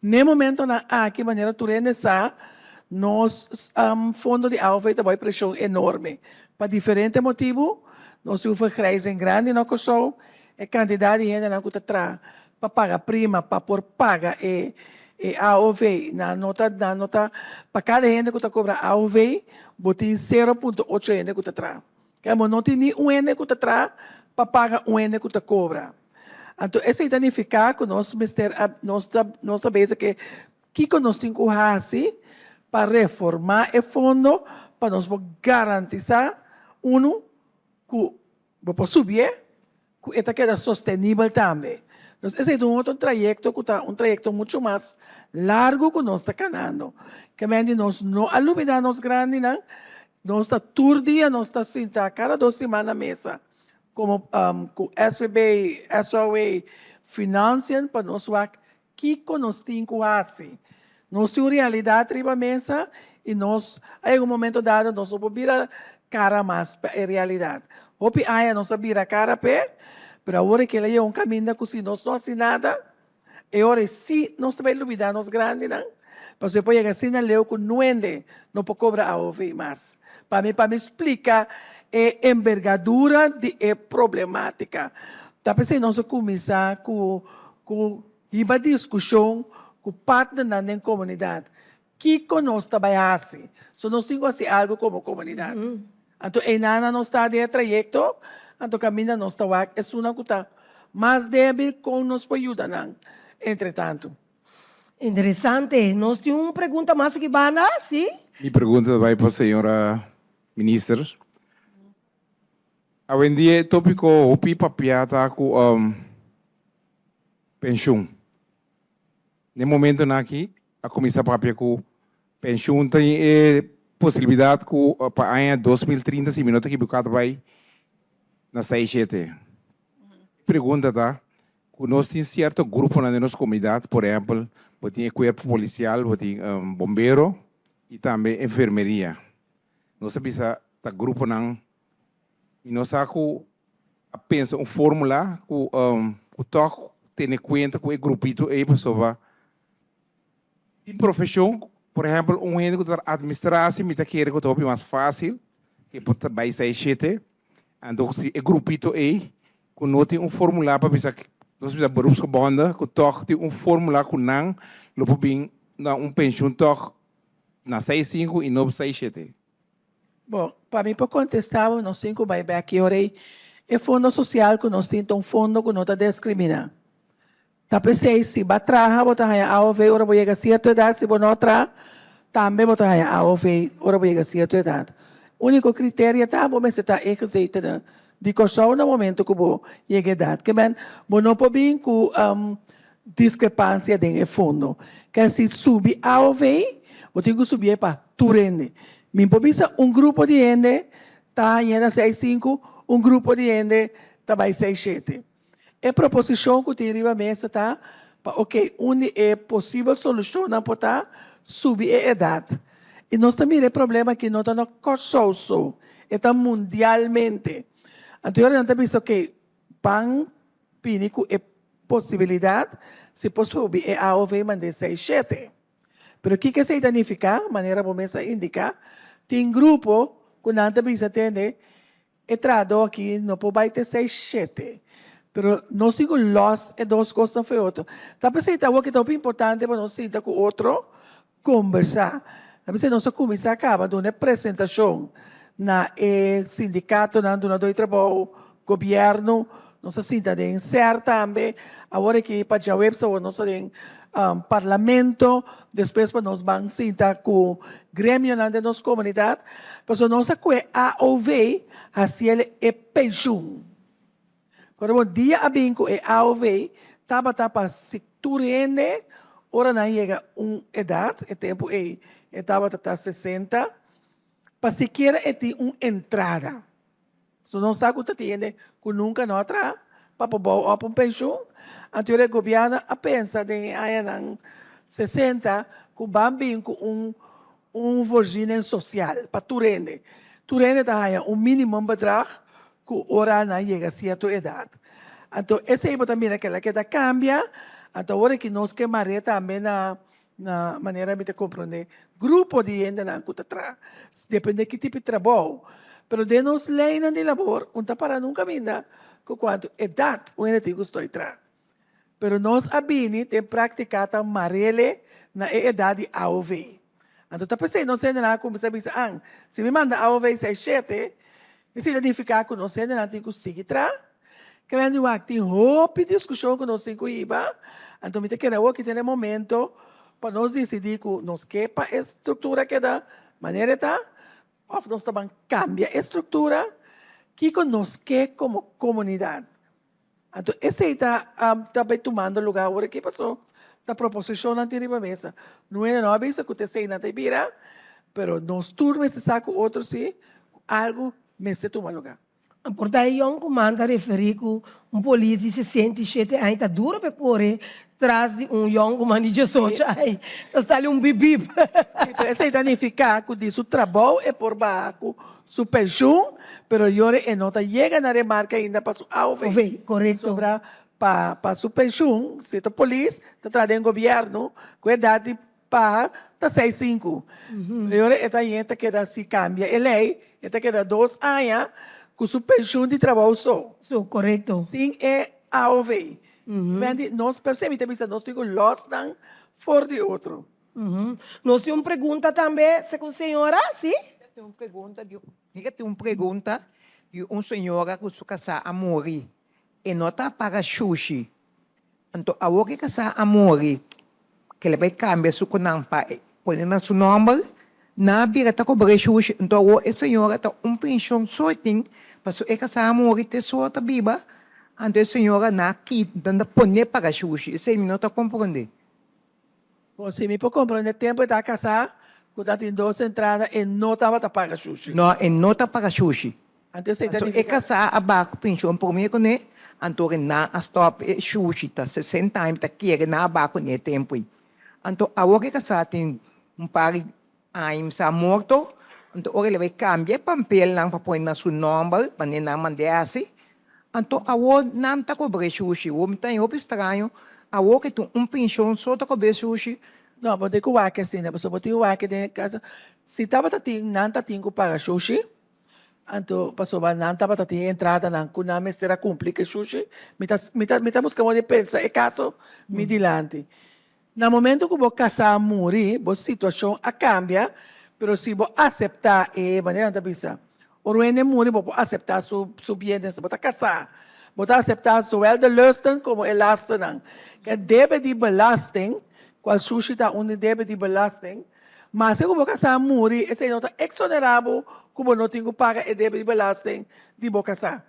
N'e momentonan aki manera tur hende sa, nos fondo di AOV ta bai preshon enorme. Pa diferente motibu, nos tin un vergrijzing grandi na Kòrsou, e kantidat di hendenan ku ta traha pa paga prima pa por paga e e AOV, nan no ta nan no ta pa kada hende ku ta kobra AOV bo tin sero punto ocho hende ku ta traha. Kaya bo no tin ni un hende ku ta traha pa paga un hende ku ta kobra. Anto esei ta nifiká ku nos mester a nos ta nos ta bezig ke kiko nos tin ku hasi pa reformá e fondo pa nos por garantisá unu ku bo por subié ku e ta keda sostenibel tambe. Nos esei ta un otro trayekto ku ta un trayekto muchu mas largu ku nos ta kanando. Ke men di nos no a lubidá nos grandinan, nos ta tur dia nos ta sinta kada dos siman na mesa komo ku SVB, SOAW, Financiën pa nos wak Kiko nos tin ku hasi? Nos tin un realidat riba mesa i nos a yega un momento dado nos no por bira kara mas pa e realidat. Hopi aña nos a bira kara p'e, pero awor e kila yega un kaminda ku si nos no hasi nada, e ora si nos ta bai lubida nos grandinan, pasobra e por yega asina leu ku nuende no por kobra AOV mas. Pa mi pa mi splika e embergadura di e problematika. Ta p'esei nos a kuminsá ku Ku hiba diskushon ku partnernan den komunidat. Kiko nos ta bai hasi? So nos tin ku hasi algu komo komunidat. Anto einana nos ta den e trayekto, anto kaminda nos ta wak esunnan ku ta mas debil kon nos por yuda nan entretantu. Interesante. Nos tin un pregunta mas aki banda, si? Mi pregunta ta bai pa señora Minister. Awendia e tópiko hopi papiá ta ku penshun. Den momentonan aki a kuminsá papia ku penshun ta e posibilidat ku pa aña 2030 si mi no ta ekiboká ta bai na seis shete. Pregunta ta ku nos tin sierto gruponan den nos komunidat, por ehèmpel bo tin e kuerpo polisial, bo tin bombero i tambe enfermeria. Nos a bisa ta gruponan y nos sa cu a pensa un formula cu cu toch tene cuenta cu e grupito ey pasobra tin profesion, por ehempel un hende cu ta administratie mi ta kere cu ta hopi mas facil ke por ta bay seis shete, anto si e grupito ey cu no tin un formula pa bisa nos bisa beroepsgebonden cu toch tin un formula cu nan lo por bin na un pensioen toch Na seis sinku i no seis shete. Bon, pa mi por kontestá bo, nos tin ku bai bèk i ora ei e fondo sosial ku nos tin ta un fondo ku no ta deskriminá. Ta p'esei si bo a traha bo ta haña AOV ora bo yega sierto edat, si bo no a traha tambe bo ta haña AOV ora bo yega sierto edat. Úniko kriteria ta bo mester ta ingezetene di Kòrsou na momento ku bo yega edat. Ke men bo no por bin ku Diskrepansia den e fondo. Ke si subi aov, bo tin ku subié pa tur hende. Mi por bisa un grupo di hende ta haña na seis sinku, un grupo di hende ta bai seis shete. E proposishon ku tin riba mesa ta pa oke, un di e posibel solushonnan por ta subi e edat. I nos ta mira e problema aki no ta na Kòrsou so, e ta mundialmente. Anto e ora nan ta bisa oke, Ban bini ku e posibilidat si por subi e AOV mand'é seis shete. Pero kiko esei ta nifiká? Manera bo mes a indiká, tin grupo ku nan ta bisa tende e trahadó aki no por bai te seis shete. Pero nos tin ku lòs e dos kosnan for e otro. Ta p'esei ta awor ki ta hopi importante pa nos sinta ku otro Kombersá. Ta bisa nos a kuminsá kaba duna e presentashon na e sindikatonan, dunadó di trabou, gobièrnu. Nos a sinta den SER tambe. Awor aki pa djaweps awor nos ta den parlamento. Despues pa nos ban sinta ku gremionan den nos komunidat. Pasobra nos a kue AOV hasiel e penshun. Ora bo dia a bin ku e aov tabata pa si tur hende ora nan yega un edat, e tempu ei e tabata ta 60, pa sikiera e tin un entrada. So nos sa ku ta tin hende ku nunka no a traha pa por bou op un penshun. Anto e gobièrnu a pensa den e añanan 60 ku ban bin ku un un voorziening sosial pa tur hende. Tur hende ta haña un minimum bedrag ku ora nan yega sierto edat. Anto esei bo ta mira kila keda kambia. Anto awor aki nos ke mar'é tambe na Na manera mi ta comprende grupo di hendenan cu ta traha, depende ki tipo di trabou, pero den nos leynan di labor un ta para nunca minda cu cuanto edad un hende tin cu stoy traha. Pero nos a bini den practica ta marele na e edad di aov. Anto ta pesey nos hendenan a cuminsa bisa an, si mi manda aov seis shete, esey ta nifica cu nos hendenan tin cu sigui traha? Ke men di wak tin hopi diskushon ku nos tin ku hiba, anto mi ta kere awor ki tin e momento pa nos disidí ku nos ke pa e struktura keda manera e ta òf nos ta ban kambia e struktura, kiko nos ke komo komunidat. Anto esei ta ta bai tumando lugá awor aki paso ta proposishonnan tin riba mesa. No hende no a bisa ku ta eseinan ta bira, pero nos tur mester sa ku otro si ku algu mester tuma lugá. Por ta e yonkuman ta referí ku un polis di 67 aña ta duro p'e kore tras di un yonkuman di 18 aña. Ta sta li un bibib. Sí, pero esei ta nifiká ku di su trabou e por baha ku su penshun, pero yora e no ta yega na remarke ainda pa su AOV. AOV, korekto. Pasobra pa pa su penshun, si e ta polis, ta traha den gobièrnu, ku edat di Pa ta seis sinku. Pero e ta yen ta keda si kambia e lei, e ta keda dos aña ku su penshun di trabou so. So, korekto. Sin e AOV. Wendy, nos per se mi ta bisa nos tin ku lòs nan for di otro. Nos tin un pregunta tambe, segun señora, si? Mi tin un pregunta di, mi tin un pregunta di un señora ku su kasá a muri. E no ta paga shushi. Anto awor ku e kasá a muri, ke el a bai kambia su kunan pa pone na su nòmber, nan a bira ta kobra e shushi. Anto awor e señora ta un penshon so e tin, pasobra e kasá a muri te so ta biba, anto e señora nan a kita, nan ta pone paga shushi. Esei mi no ta komprondé. Bon, si mi por komprondé tempu e ta kasá ku ta tin dos entrada e no tabata paga shushi. No, e no ta paga shushi. Anto esei ta Pasobra e nifiká. kasá a baha ku penshon promé kuné, anto ora nan a stòp e shushi ta 60 aña mi ta kere nan a baha kuné e tempu ei. Anto awor ku e kasá tin un par di aña mi sa morto, anto ora el a bai kambia e pampelnan pa pone na su nòmber, manera nan mand'é hasi, Anto awor nan ta kobr'é shushi. Awor mi ta haña hopi straño, awor ke tin un penshon so ta kobr'é shushi. No, bo tin ku wak asina, pasobra bo tin wak den e kaso. Si tabata tin, nan ta tin ku paga shushi, anto pasobra nan tabata tin e entradanan ku nan mester a kumpli ku e shushi. Mi ta, mi ta, mi ta buska moda di pensa e kaso mi dilanti. Na momento ku bo kasá muri, bo situashon a kambia, pero si bo aseptá e, manera nan ta bisa, ora un hende muri bo por aseptá su su bienes, bo ta kasá, bo ta aseptá zowel de lusten komo e lastennan. Ke debe di belasting, kual sushi ta un di debe di belasting, maske ku bo kasá muri, esei no ta eksonerá bo ku bo no tin ku paga e debe di belasting di bo kasá.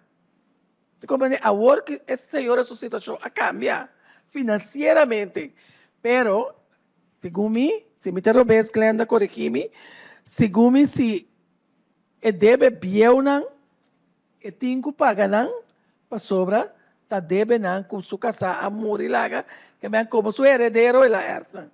Ta comprende awor ki e señora su situacion a cambia financieramente, pero segun mi, si mi ta robes Glenda coregi mi, segun mi si e debe bieunan e tin cu paga nan pasobra ta debe nan cu su casa a muri laga ke men como su heredero el a erf nan.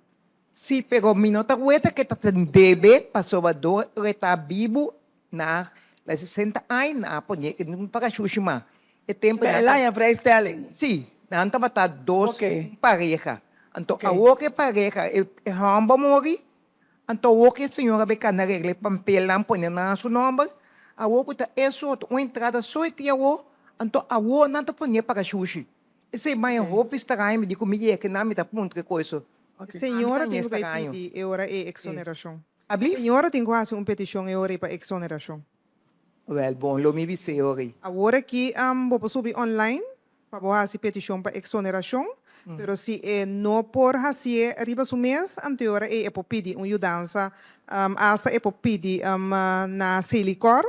Si, pero mi no ta weta ke ta ten debe pasobra dor e ta bibu na la 60 aña nan a pone e no paga shushi mas. E tempo El nan a haña vrijstelling. Si, nan tabata dos pareha. Anto awor ke pareha e hòmber muri, anto awor ke señora bai kanda regla e pampelnan pone nan su nòmber, awor ku ta e soto un entrada so e tin awor, anto awor nan ta pone paga shushi. Esei maya hopi straño, mi di ku mi yega nan mi ta puntra e koiso. Señora tin ku bai pidi e ora ei eksonerashon. Abli? Señora tin ku hasi un petishon e ora ei pa eksonerashon. Wèl, bon, lo mi bis'é e ora ei. Awor aki bo por subi online pa bo hasi petishon pa eksonerashon, pero si e no por hasié riba su mes, anto e ora ei e por pidi un yudansa, asta e por pidi na Selikor.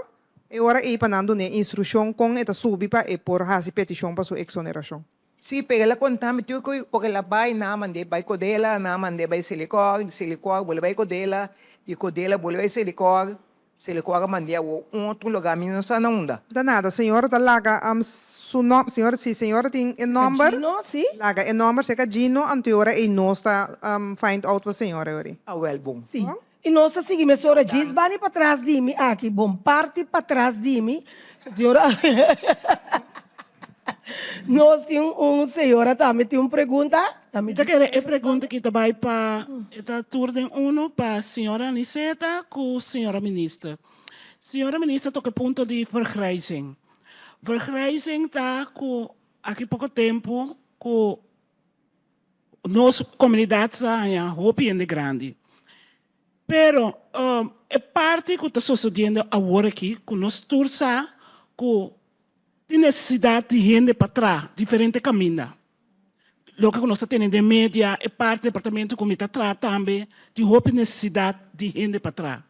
E ora ei pa nan dun'é instrukshon kon e ta subi pa e por hasi petishon pa su eksonerashon. Sí, pero el a konta mi tur ku ora el a bai, nan a mand'é bai Kodela, nan a mand'é bai Selikor, di Selikor bolbe bai Kodela, di Kodela bolbe bai Selikor, Selikor a mand'é awor un otro lugá, mi no sa na unda. Ta nada, señora ta laga su nòmber, señora, si señora tin e nòmber, Gino, sí. laga e nòmber serka Gino, anto e ora ei nos ta find out pa señora e ora ei. Awel bon. Sí. I nos ta sigui mesora djis bani patras di mi aki, bon parti patras di mi, señora Nos tin un señora tambe tin un pregunta. Mi ta kere e pregunta aki ta bai pa e ta tur den uno pa señora Aniceta ku señora minister. Señora minister toka e punto di vergrijzing. Vergrijzing ta ku aki poko tempu ku Nos komunidat ta haña hopi hende grandi. Pero e parti ku ta sosodiendo awor aki ku nos tur sa ku tin nesesidat di hende pa traha diferente kaminda. Loke ku nos ta tene den media, e parti departamento ku mi ta traha tambe tin hopi nesesidat di hende pa traha.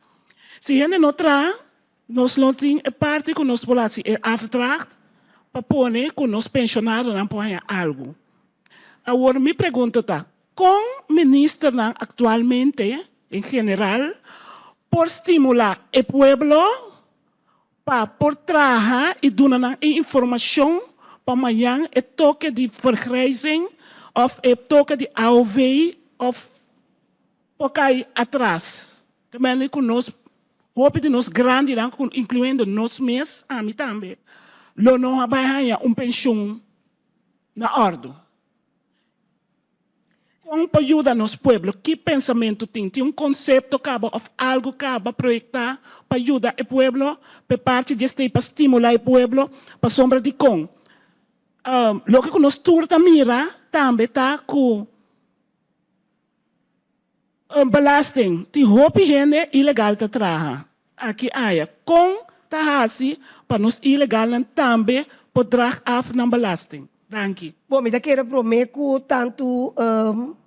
Si hende no traha, nos lo tin e parti ku nos por hasi e afdracht pa pone ku nos penshonadonan por haña algu. Awor mi pregunta ta, kon ministernan aktualmente en general por stimulá e pueblo pa por traha i duna nan e informashon pa mañan e toke di vergrijzing òf e toke di AOV òf por kai atras? Te mende ku nos hopi di nos grandinan, inkluyendo nos mes, ami tambe, lo no a bai haña un penshun na òrdu. Kon pa yuda nos pueblo? Ki pensamentu tin? Tin un konsepto kaba òf algu kaba proyektá pa yuda e pueblo? P'e parti di esei pa stimulá e pueblo? Pasobra dikon? Loke ku nos tur ta mira tambe ta ku Belasting, tin hopi hende ilegal ta traha aki aya. Kon ta hasi pa nos ilegalnan tambe por drag af nan belasting? Danki. Bon, mi ta kere prome ku tantu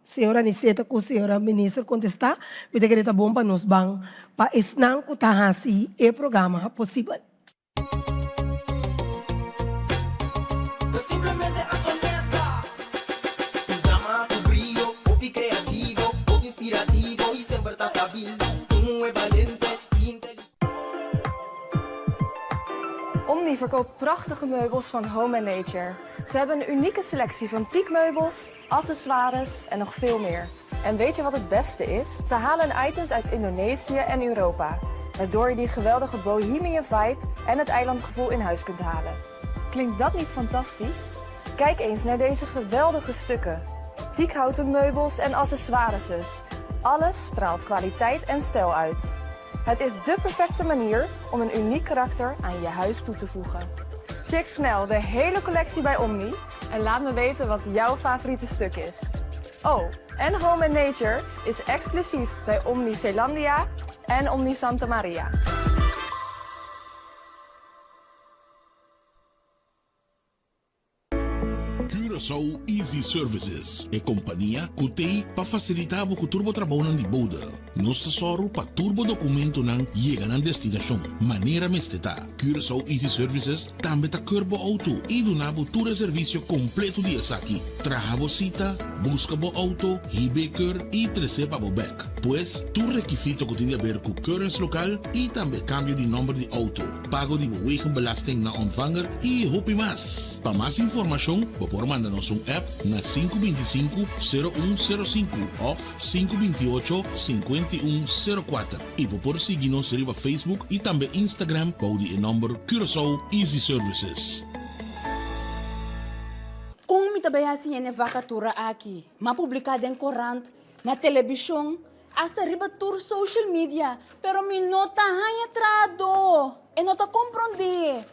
señor Aniceta ku señora Minister kontestá, mi ta kere ta bon pa nos ban pa esnan ku ta hasi e programa posibel. Ta simplemente Antonieta. Un dama ku brio, hopi kreativo, hopi inspirativo i semper ta stabil. Un muhé balente i inteligente. Omni verkoopt prachtige meubels van Home and Nature. Ze hebben een unieke selectie van teakmeubels, accessoires en nog veel meer. En weet je wat het beste is? Ze halen hun items uit Indonesië en Europa. Waardoor je die geweldige bohemian vibe en het eilandgevoel in huis kunt halen. Klinkt dat niet fantastisch? Kijk eens naar deze geweldige stukken. Teakhouten meubels en accessoires. Alles straalt kwaliteit en stijl uit. Het is dé perfecte manier om een uniek karakter aan je huis toe te voegen. Check snel de hele collectie bij Omni en laat me weten wat jouw favoriete stuk is. Oh, en Home and Nature is exclusief bij Omni Zeelandia en Omni Santa Maria. Curaçao Easy Services, e kompania ku t'ei pa fasilitá bo ku tur bo trabounan di bode. Nos ta sòru pa tur bo dokumentonan yega nan destinashon manera mester ta. Curaçao Easy Services tambe ta keur bo outo i duna bo tur e servisio kompleto di esaki, traha bo sita, buska bo outo, hib'é keur i tres'é pa bo bèk. Pues, tur rekisito ku tin di aber ku keuringslokaal i tambe kambio di nòmber di outo. pago di bo wegenbelasting na ontvanger y hopi mas. Pa mas informacion bo por manda nos un app na 525 0105 of 528 5104 y bo por sigui nos riba Facebook y tambe Instagram bou di e nomber Curaçao Easy Services. Kon mi ta bai hasi hende vakatura aki? M'a publiká den korant, na telebishon, Hasta riba tur social media, pero mi no ta haña trahadó. E no ta komprondé.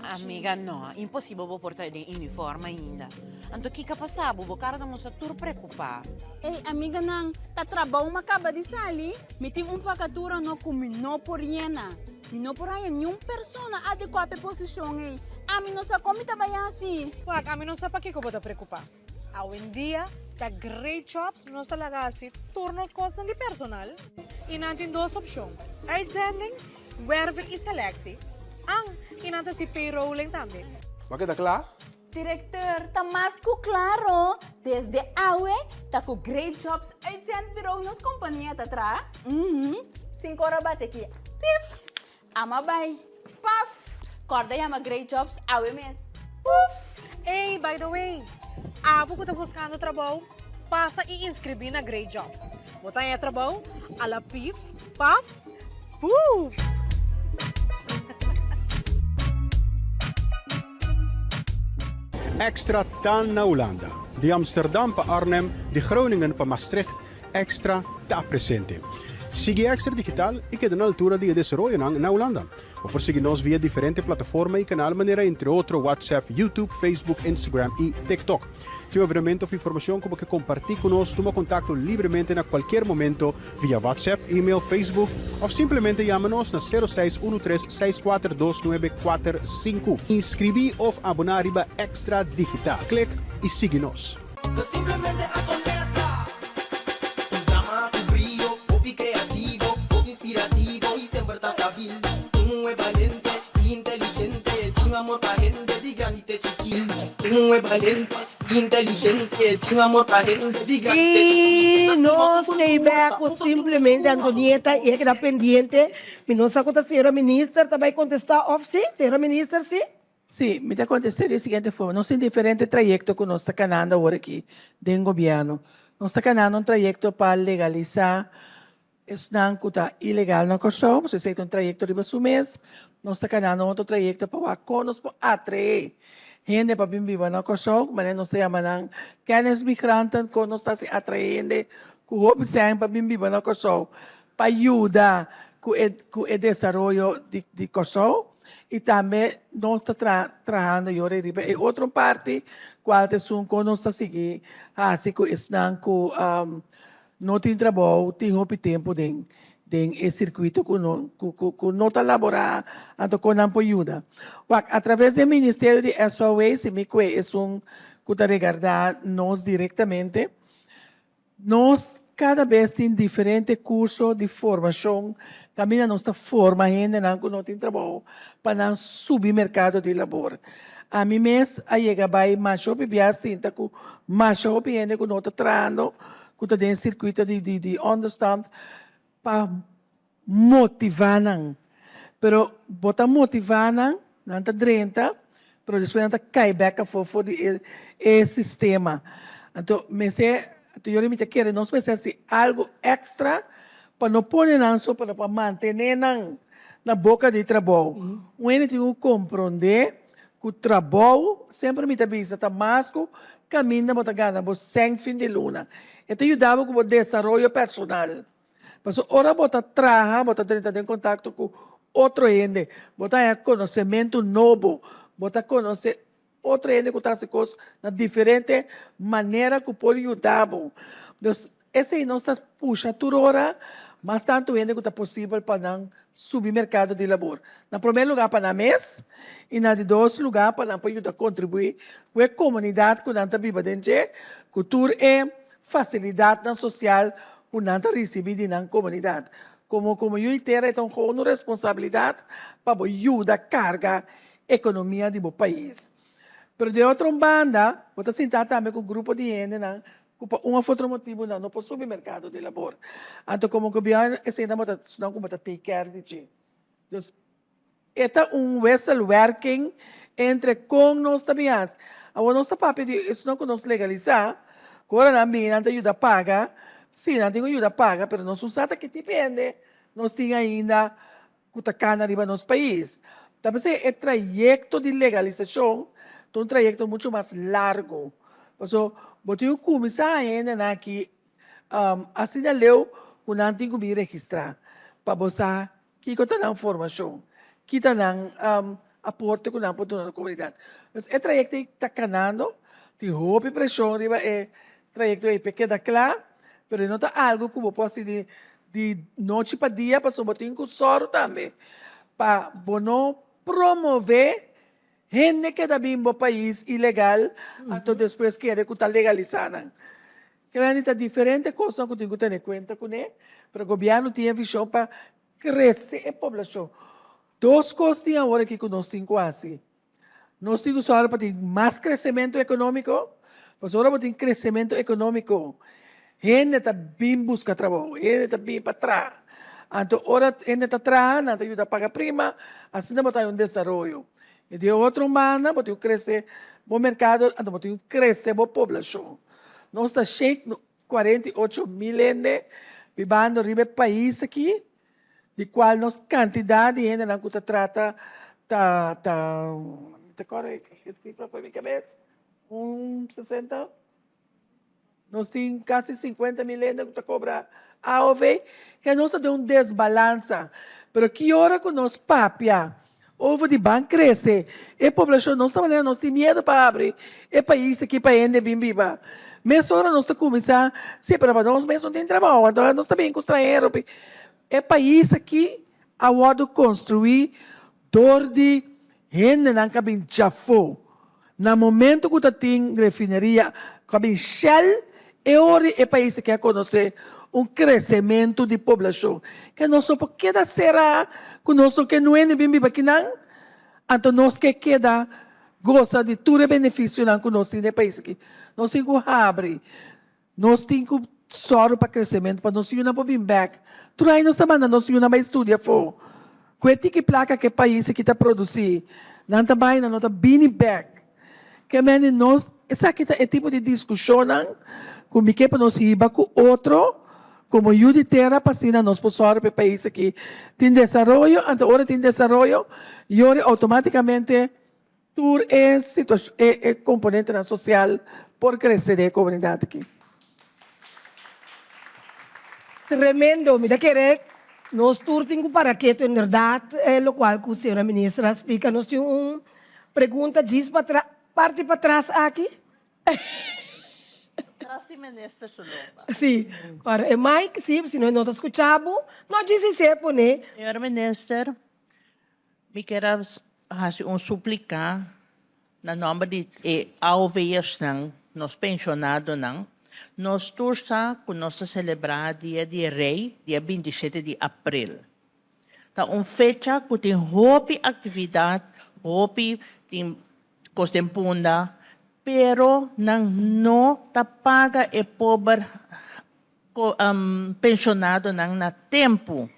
Amiga, no, imposibel bo por ta den uniform ainda. Anto kiko a pasa bo? Bo kara ta mustra tur preokupá. Ey, amiganan, ta trabou m'a kaba di sali. Mi tin un vakatura no ku mi no por yena. Mi no por haña niun persona adekuá pa e posishon ey. Ami no sa kon mi ta bai hasi. Wak, ami no sa pakiko bo ta preokupá. Awendia ta Great Jobs nos ta laga hasi tur nos kosnan di personal i nan tin dos opshon, uitzending, werving i selectie. An, i nan ta hasi payrolling tambe. Bo a keda kla? Directeur, ta mas cu claro, desde awe ta cu Great Jobs Uitzendbureau nos compania ta traha. Uhmm, cinco ora bate aki, pif! Ama bai, paf! Corda yama Great Jobs awe mes, puf! Ey, by the way, abo cu ta buscando trabou, pasa y inscribi na Great Jobs. Bo ta haña trabou a la pif, paf, puf! Extra ta na Hulanda. Di Amsterdam pa Arnhem, di Groningen pa Maastricht, Extra ta presente. Sigui Extra Digital i keda na altura di e desaroyonan na Hulanda. Bo por sigui nos via diferente plataforma i kanal manera entre otro WhatsApp, YouTube, Facebook, Instagram i TikTok. Tin un evenemento of informacion cu bo ke comparti cu nos, tuma contacto libremente na cualkier momento via WhatsApp, email, Facebook of simplemente yama nos na sero seis uno tres seis kuater dos nuebe kuater sinku. Inscribi of abona riba Extra Digital. Click y sigui nos. Ta simplemente Antonetta. Un dama cu brio, hopi creativo, hopi inspirativo y semper ta stabil. Un muhe balente y inteligente, tin amor pa hende di grandi te chikil. Un muhe balente y inteligente, tin amor pa hende di grandi te chikil. Y nos stay back cu simplemente Antonieta y a keda pendiente. Mi no sa cu ta señora minister ta bay contesta of si? Señora minister si? Sí, mi ta contest'é di e siguiente forma. Nos tin diferente trayecto cu nos ta canando awor aki den gobierno. Nos ta canando un trayecto pa legalisa esnan cu ta ilegal na Corsou, pasobra esey ta un trayecto riba su mes. Nos ta canando un otro trayecto pa wak con nos por atrae hende pa bin biba na Corsou, manera nos ta yama nan kennismigranten, con nos ta haci atrae hende cu hopi sèn pa bin biba na Corsou pa yuda cu e cu e desaroyo di di Corsou. Y tambe nos ta tra trahando yora riba e otro parti cual ta esun con nos ta sigui haci cu esnan cu no tin trabou tin hopi tempo den den e circuito cu no cu cu cu no ta labora anto con nan por yuda. Wak a traves di e ministerio di SOA si mi cue esun cu ta regarda nos directamente Nos kada bes tin diferente kurso di formashon kaminda nos ta forma hendenan ku no tin trabou pa nan subi merkado di labor. Ami mes a yega bai masha hopi bia sinta ku masha hopi hende ku no ta trahando ku ta den sirkuito di di onderstand pa motivá nan. Pero bo ta motivá nan, nan ta drenta, pero despues nan ta kai bèk afó for di e e sistema. Anto mester, anto yori mi ta kere nos mester hasi algu èkstra pa no pone nan so, pero pa mantené nan na boka di trabou. Un hende tin ku komprondé ku trabou, semper mi ta bisa, ta mas ku kaminda bo ta gana bo sèn fin di luna. E ta yuda bo ku bo desaroyo personal. Pasobra ora bo ta traha, bo ta drenta den kontakto ku otro hende, bo ta haña konosementu nobo, bo ta konosé otro hende ku ta hasi kos na diferente manera ku por yuda bo. Dus, esei nos ta pusha tur ora mas tantu hende ku ta posibel pa nan subi merkado di labor. Na promé lugá pa nan mes i na di dos lugá pa nan por yuda kontribuí ku e komunidat ku nan ta biba den dje, ku tur e Fasilidatnan sosial ku nan ta risibí di nan komunidat. Komo komo yu di tera e ta un gonu responsabilidat pa bo yuda karga ekonomia di bo pais. Pero di otro un banda bo ta sinta tambe ku grupo di hendenan ku pa un òf otro motibu nan no por subi merkado di labor. Anto komo gobièrnu eseinan bo ta esnan ku bo ta take care di dje. Dus. E ta un wisselwerking entre kon nos ta bin hasi. Awor nos ta papia di esnan ku nos legalisá, ku ora nan bini nan ta yuda paga, sí nan tin ku yuda paga, pero nos no sa ta ki tipo hende nos tin ainda ku ta kana riba nos pais. Ta p'esei e trayekto di legalisashon ta un trayekto muchu mas largu. Pasobra bo tin ku kuminsá haña hendenan aki asina leu ku nan tin ku bin registrá pa bo sa Kiko ta nan formashon? Ki ta nan aporte ku nan por duna na komunidat? Pues e trayekto ei ta kanando, tin hopi preshon riba e trayekto ei pa e keda kla, pero e no ta algu ku bo por hasi di di nochi pa dia pasobra bo tin ku sòru tambe pa bo no promové hende keda bin bo pais ilegal anto despues kere ku ta legalisá nan. Kende ta diferente kosnan ku tin ku tene kuenta kuné, pero gobièrnu tin e vishon pa krese e poblashon. Dos kos tin awor aki ku nos tin ku hasi. Nos tin ku sòru pa tin mas kresementu ekonómiko, pasobra ora bo tin kresementu ekonómiko, hende ta bin buska trabou, hende ta bin pa traha. Anto ora hende ta traha, nan ta yuda paga prima, asina bo ta hay un desaroyo. I di e otro banda bo tin ku krese bo merkado, anto bo tin ku krese bo poblashon. Nos ta shei 48 mil hende bibando riba e pais aki, di cual nos cantidad di hendenan cu ta trata ta ta mi ta corda e cifra for mi cabes un 60 nos tin casi 50 mil hende cu ta cobra AOV ke nos ta den un desbalansa pero ki ora cu nos papia over di ban crece e poblacion nos ta manera nos tin miedo pa habri e pais aki pa hende bin biba mesora nos ta cuminsa si pero pa nos mes no tin trabao anto nos ta bin cu stranhero e pais aki a wordo construi door di hendenan cu a bin djafo na momento cu ta tin refineria cu a bin Shell e ora e pais aki a conoce un crecemento di poblacion ke nos no por keda cera cu nos no ke nuende bin biba akinan anto nos ke keda goza di tur e beneficionan cu nos tin den e pais aki nos tin cu habri nos tin cu sòru pa crecemento pa nos yunan por bin bek tur aña nos ta manda nos yunan bay studia afo cu e tiki placa cu e pais aki ta produci nan ta bay nan no ta bini bek. Ke mende nos, esaki ta e tipo di diskushonnan ku mi ke pa nos hiba ku otro komo yu di tera pa asina nos por sòru pa e pais aki tin desaroyo, anto ora tin desaroyo yori outomátikamente tur e situashon e e komponentenan sosial por krese den e komunidat aki. Tremendo, mi ta kere nos tur tin ku para ketu inderdat lokual ku señora minister a splika. Nos tin un Pregunta djis pa tra parti patras aki. Tras di minister su lomba. Si, para e mic si, si no e no ta scucha bo. No djis i se pone. Señor Minister, mi kier a haci un suplica na nomber di e AOV'ersnan, nos pensionadonan. Nos tur sa cu nos ta celebra Dia di Rey dia 27 di april. Ta un fecha ku tin hopi aktividat, hopi tin kos den punda, pero nan no ta paga e pober penshonadonan na tempu.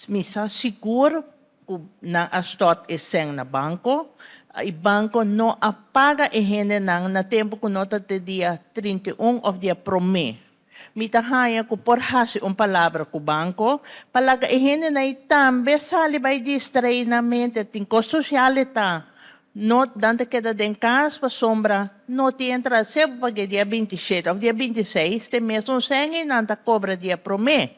Mi sa sigur ku nan a stòrt e sèn na banko i banko no a paga e hendenan na tempu ku no ta te dia 31 òf dia promé. Mi ta haña ku por hasi un palabra ku banko pa laga e hendenan ei tambe sali bai distraí nan mente. Tin kos sosial e ta. No nan ta keda den kas pasobra no tin entrada. Sea bo pag'é dia 27 òf dia 26 te mesun sèn ei nan ta kobra dia promé.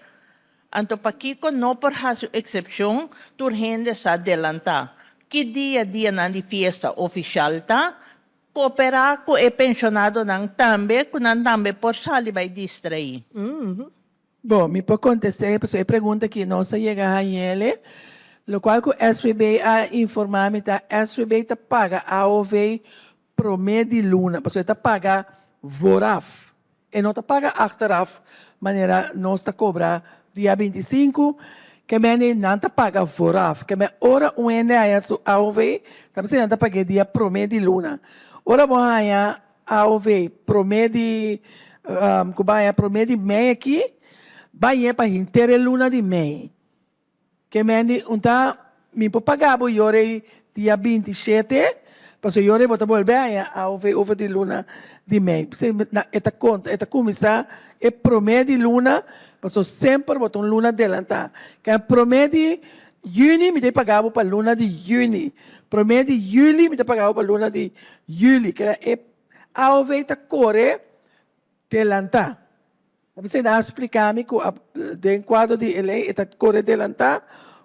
Anto pakiko no por hasi un eksepshon? Tur hende sa delantá ki dia dianan di fiesta ofishal ta. Kooperá ku e penshonadonan tambe ku nan tambe por sali bai distraí. Bo, mi por kontest'é pasobra e pregunta aki nos a yega hañ'el. Lokual ku SVB a informá mi ta SVB ta paga AOV promé di luna pasobra e ta paga vooraf. E no ta paga achteraf manera nos ta kobra dia 25, ke mende nan ta paga vooraf. Ke men ora un hende haña su AOV, ta bisa nan ta pag'é dia promé di luna. Ora bo haña AOV promé di ku bo haña promé di mei aki, bañ'é pa henter e luna di mei. Ke men di un ta mi por paga bo yorey dia 27, pasobra yorey bo ta bolbe haña AOV over di luna di mei. P'esei e ta konta, e ta kuminsá e promé di luna, pasobra semper bo ta un luna delantá. Ke promé di yüni mi ta paga bo pa luna di yüni, promé di yüli mi ta paga bo pa luna di yüli. Ke e AOV ta kore delantá. P'esei nan a splika mi ku den kuadro di e lei e ta kore delantá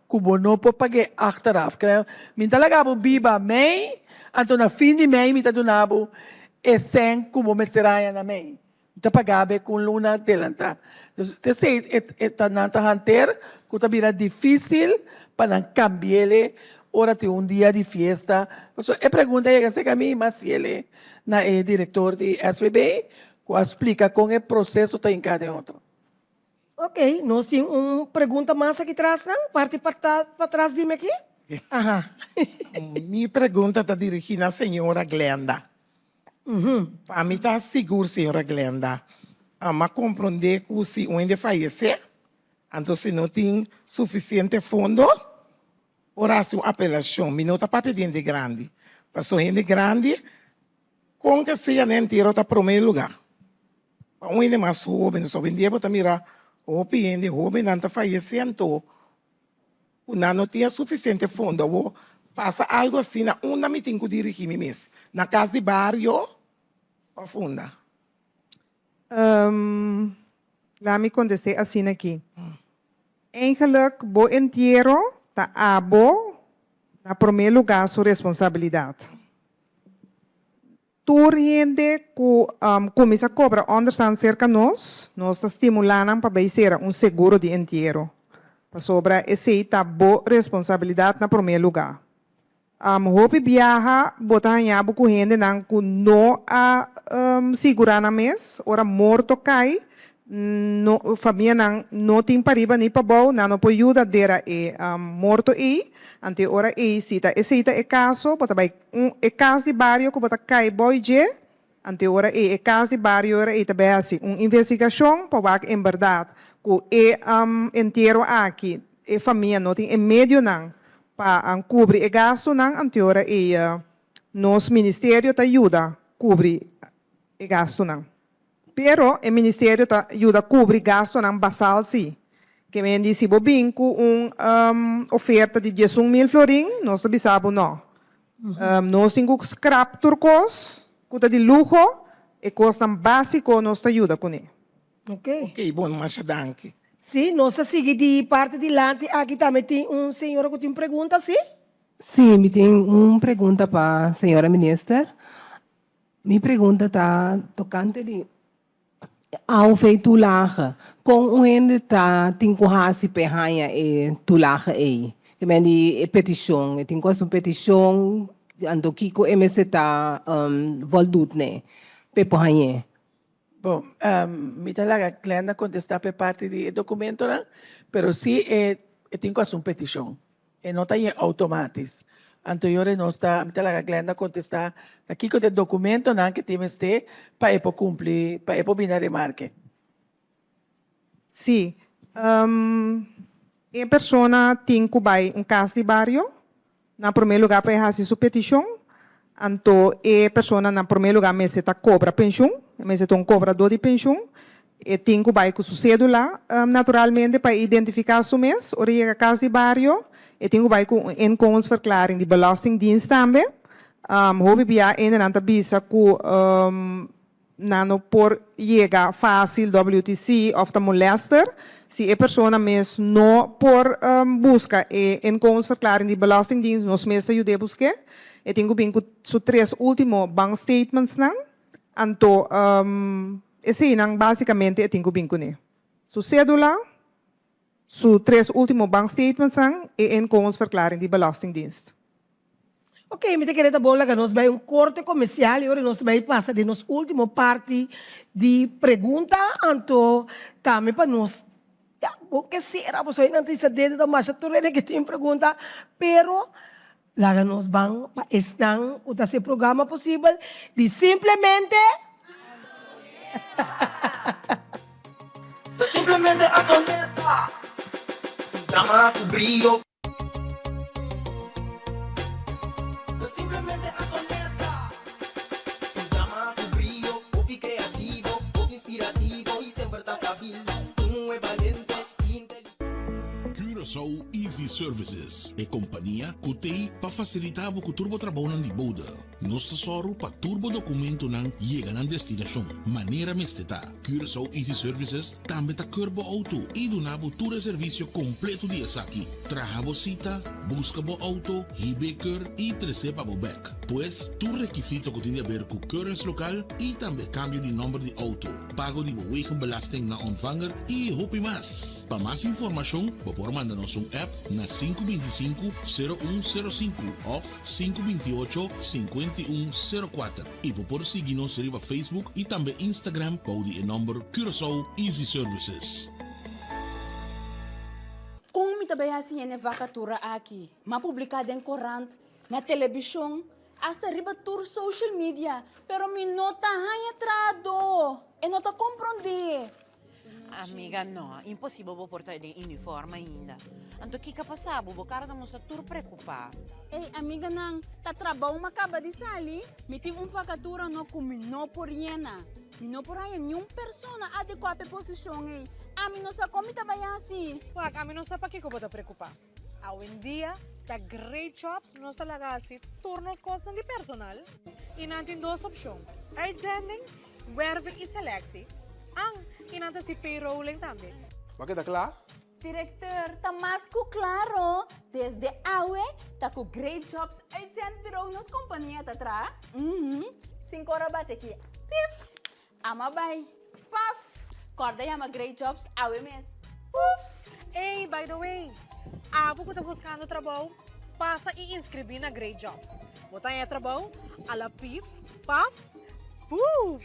ku bo no por pag'é achteraf. Kere mi ta laga bo biba mei, anto na fin di mei mi ta duna bo e sèn ku bo mester haña na mei. Mi ta paga bo e ku un luna delantá. Dus p'esei e ta nan ta hanter ku ta bira difísil pa nan kambi'el ora tin un dia di fiesta. Pasobra e pregunta a yega serka mi, mi a hasiel na e direktor di SVB. Ku a splika kon e proseso ta hinká den otro. Ok, nos tin un pregunta mas aki tras nan, parti patras dime aki. Aha. Mi pregunta ta dirigi na señora Glenda. Pa mi ta sigur señora Glenda, m'a comprende cu si un hende fayece, anto si no tin suficiente fondo, por haci un apelacion. Mi no ta papia di hende grandi, pasobra hende grandi con ke sea nan entero ta prome lugar. Pa un hende mas hoben, so hoy en dia bo ta mira hopi hende hobennan ta fayece anto cu nan no tin e suficiente fondo. Awor pasa algo asina, unda mi tin cu dirigi mi mes? Na cas di bario of unda? Laat mi conteste asina aki. Eigenlijk bo entiero ta abo na prome lugar su responsabilidad. Tur hende ku kuminsá kobra ònderstan serka nos, nos ta stimulá nan pa bai sera un seguro di entiero, pasobra esei ta bo responsabilidat na promé lugá. Hopi biaha bo ta haña bo ku hendenan ku no a sigurá nan mes, ora morto kai, no famianan no tin pariba ni pabou, nan no por yuda dera e morto ei, anto e ora ei si ta esei ta e kaso bo ta bai Un e kas di bario ku bo ta kai boi dje, anto e ora ei e kas di bario ora ei ta bai hasi un investigashon pa wak en bèrdat ku e entiero aki e famia no tin e medionan pa kubri e gastunan, anto e ora ei nos ministerio ta yuda kubri e gastunan. Pero e ministerio ta yuda kubri gastunan basal si. Ke men di si bo bin ku un oferta di 11,000 florin, nos ta bisa bo no. Nos tin ku skrap tur kos ku ta di luho, e kosnan básiko nos ta yuda kuné. Ok. Ok, bon, masha danki. Si, nos ta sigui di parti dilanti aki tambe tin un señora ku tin pregunta, si? Si, mi tin un pregunta pa señora minister. Mi pregunta ta tokante di AOV toelage. Kon un hende ta tin ku hasi p'e haña e toelage ei? Ke men di e petishon. E tin ku hasi un petishon, anto kiko e mester ta voldoet n'e p'e por hañ'é? Bon, mi ta laga Glenda kontestá p'e parti di e dokumentonan, pero si e tin ku hasi un petishon. E no ta yen automatis. Anto yora nos ta, mi ta laga Glenda contesta na kico ta e documentonan ke tin mester pa e por cumpli, pa e por bini na remarke. Sí. E persona tin cu bay un cas di bario na prome lugar pa e haci su peticion. Anto e persona na prome lugar mester ta cobra pensioen, mester ta un cobrador di pensioen. E tin cu bay cu su cedula naturalmente pa e identifica su mes. Ora e yega cas di bario e tin cu bay cu un inkomensverklaring di belastingdienst tambe. Hopi bia hendenan ta bisa cu Nan no por yega fácil WTC of ta molester si e persona mes no por busca e inkomensverklaring di Belastingdienst, nos mes ta yud'é busk'é. E tin ku bin ku su tres último bank statementsnan, anto eseinan básikamente e tin ku bin kuné. Su sédula, su tres último bank statementsnan e inkomensverklaring di Belastingdienst. Ok, mi ta kere ta bon laga nos bai un korte komersial i ora nos ta bai pasa den nos ultimo parti di pregunta, anto tambe pa nos, ya, bo ke sera pasobra nan ta bisa dede ta masha tur hende ke tin pregunta, pero laga nos ban pa esnan ku ta hasi e programa posibel di simplemente. Ta simplemente Antonetta, dama ku brio. Ta simplemente Antonetta. Un dama cu brio, hopi creativo, hopi inspirativo y semper ta stabil. Un muhe balente y inteligente. Curaçao Easy Services, e kompania ku t'ei pa fasilitá bo ku tur bo trabounan di bouda. Nos ta sòru pa tur bo dokumentonan yega nan destinashon manera mester ta. Curaçao Easy Services tambe ta keur bo outo i duna bo tur e servisio kompleto di esaki, traha bo sita, buska bo outo, hib'é keur i tres'é pa bo bèk. Pues, tur rekisito ku tin di aber ku keuringslokaal i tambe kambio di nòmber di outo, pago di bo wegenbelasting na ontvanger i hopi mas. Pa mas informashon bo por manda nos un app na 525 0105 òf 528 5104 i bo por sigui nos riba Facebook i tambe Instagram bou di e nòmber Curaçao Easy Services. ta bai hasi hende vakatura aki? M'a publiká den korant, na telebishon, asta riba tur social media, pero mi no ta haña trahadó. E no ta komprondé. Amiga, no, imposibel bo por ta den uniform ainda. Anto kiko a pasa bo? Bo kara ta mustra tur preokupá. Ey, amiganan, ta trabou m'a kaba di sali. Mi tin un vakatura no ku mi no por yena. Mi no por haña niun persona adekuá pa e posishon ei. Ami no sa kon mi ta bai hasi. Wak, ami no sa pakiko bo ta preokupá. Awendia ta Great Jobs nos ta laga hasi tur nos kosnan di personal i nan tin dos opshon, uitzending, werving i selectie. An, i nan ta hasi payrolling tambe. Bo a keda kla? Directeur, ta mas cu claro, desde awe ta cu Great Jobs Uitzendbureau nos compania ta traha. Uhum, sin cora bate aki, pif, ama bay, paf, corda yama Great Jobs awe mes, puf. Ey, by the way, abo cu ta buscando trabou, pasa y inscribi na Great Jobs. Bo ta haña trabou a la pif, paf, puf!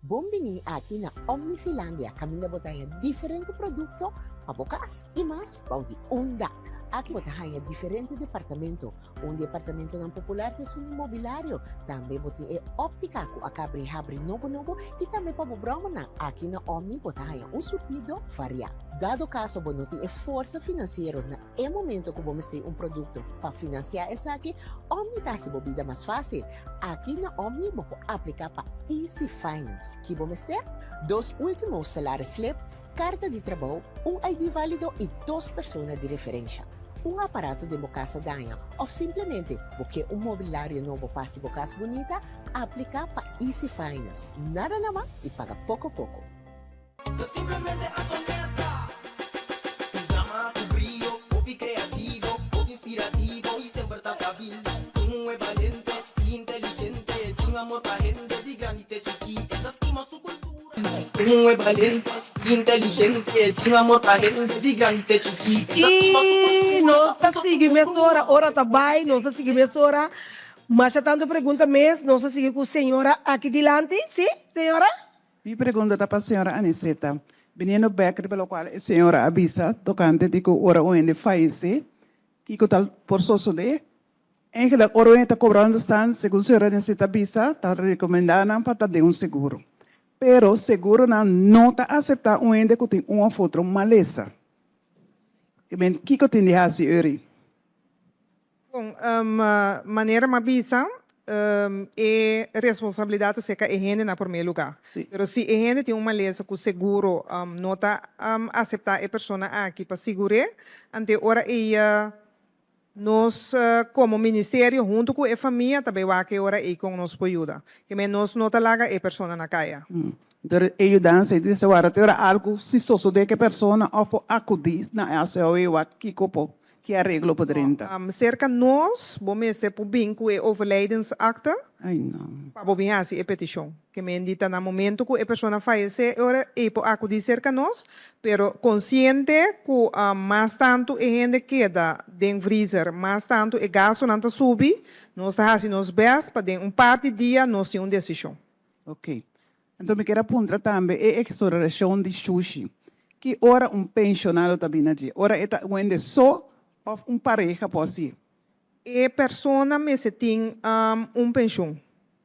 Bon bini aki na Omnifilandia kaminda bo ta haña diferente produkto pa bo kas i mas bou di un dak. Aki bo ta haña diferente departamento. Un di e apartamentonan popular ta esun di mobilario. Tambe bo tin e óptika ku a kabri habri nobo nobo i tambe pa bo bròmernan. Aki na Omni bo ta haña un surtido variá. Dado kaso bo no tin e forsa finansiero na E momento ku bo mester un produkto pa finansiá esaki, Omni ta hasi bo bida mas fásil. Aki na Omni bo por apliká pa Easy Finance. Ki bo mester? Dos último salaris slip, karta di trabou, un ID válido i dos persona di referensha. Un aparato den bo kas a daña òf simplemente bo ke un mobilario nobo pa hasi bo kas bunita? Apliká pa Easy Finance. Nada na man i paga poko poko. Ta simplemente Antonetta. Un dama cu brio, hopi creativo, hopi inspirativo y semper ta stabil. Un muhe balente y inteligente, tin amor pa hende di grandi te chiki, e ta stima su cultura. Un muhe balente y inteligente, tin amor pa hende di grandi te chiki, e ta stima su Y cultura. nos ta sigui mesora, ora ta bay, nos ta sigui mesora. Masha tanto pregunta mes, nos ta sigui cu señora aki dilanti, si, señora? Mi pregunta ta pa señora Aniceta. Biniendo bek riba lokual e señora a bisa tokante di ku ora un hende fayesé, kiko ta por sosodé? Eigenlijk ora un hende ta kobra onderstand, segun señora Aniceta a bisa, ta rekomendá nan pa ta den un seguro. Pero seguronan no ta aseptá un hende ku tin un òf otro malesa. Kiko tin di hasi uri? Bon, manera m'a bisa, e responsabilidat ta serka e hende na promé lugá. Pero si e hende tin un malesa ku seguro no ta aseptá e persona aki pa sigur'é, ante ora ei nos komo ministerio huntu ku e famia ta bai wak e ora ei kon nos por yuda. Kemey nos no ta laga e persona na kaya. Entonces e yudansa ei tin wara te ora algu si sosodé ku e persona òf por akudí na SOE wak kiko por Ki areglo por drenta? Serka nos bo mester por bin ku e overlijdensakte Ai no. pa bo bin hasi e petishon. Ke men di ta na momento ku e persona fayesé e ora ei por akudí serka nos, pero konsiente ku mas tantu e hende keda den vriezer, mas tantu e gastunan ta subi, nos ta hasi nos bèst pa den un par di dia nos tin un desishon. Oké. Anto mi kier a puntra tambe e exoneracion di shushi. Ki ora un pensionado ta bini dje? Ora e ta un hende so of un pareha por hacié? E persona mester tin un penshun.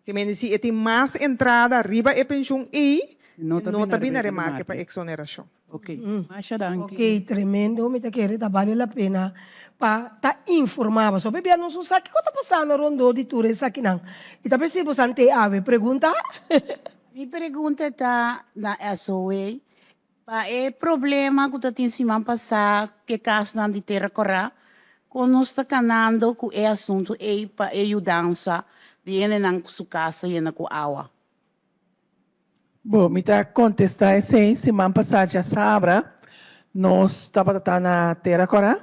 Ke mende si e tin mas entrada riba e penshun ei, e no ta bini na remarke pa exoneracion. Ok, masha danki. Ok, tremendo, mi ta kere ta bale la pena pa ta informa boso. Pabia nos no sa kiko ta pasando rondó di tur esakinan. I ta p'esei boso a te awe pregunta. Mi pregunta ta na SOA, pa e problema ku ta tin siman pasá ku e kasnan di Tera Kòrá, kon nos ta kanando ku e asuntu ei pa e yudansa di hendenan ku su kas a yena ku awa? Bo, mi ta kontestá esei, siman pasá djasabra nos tabata ta na Tera Kòrá,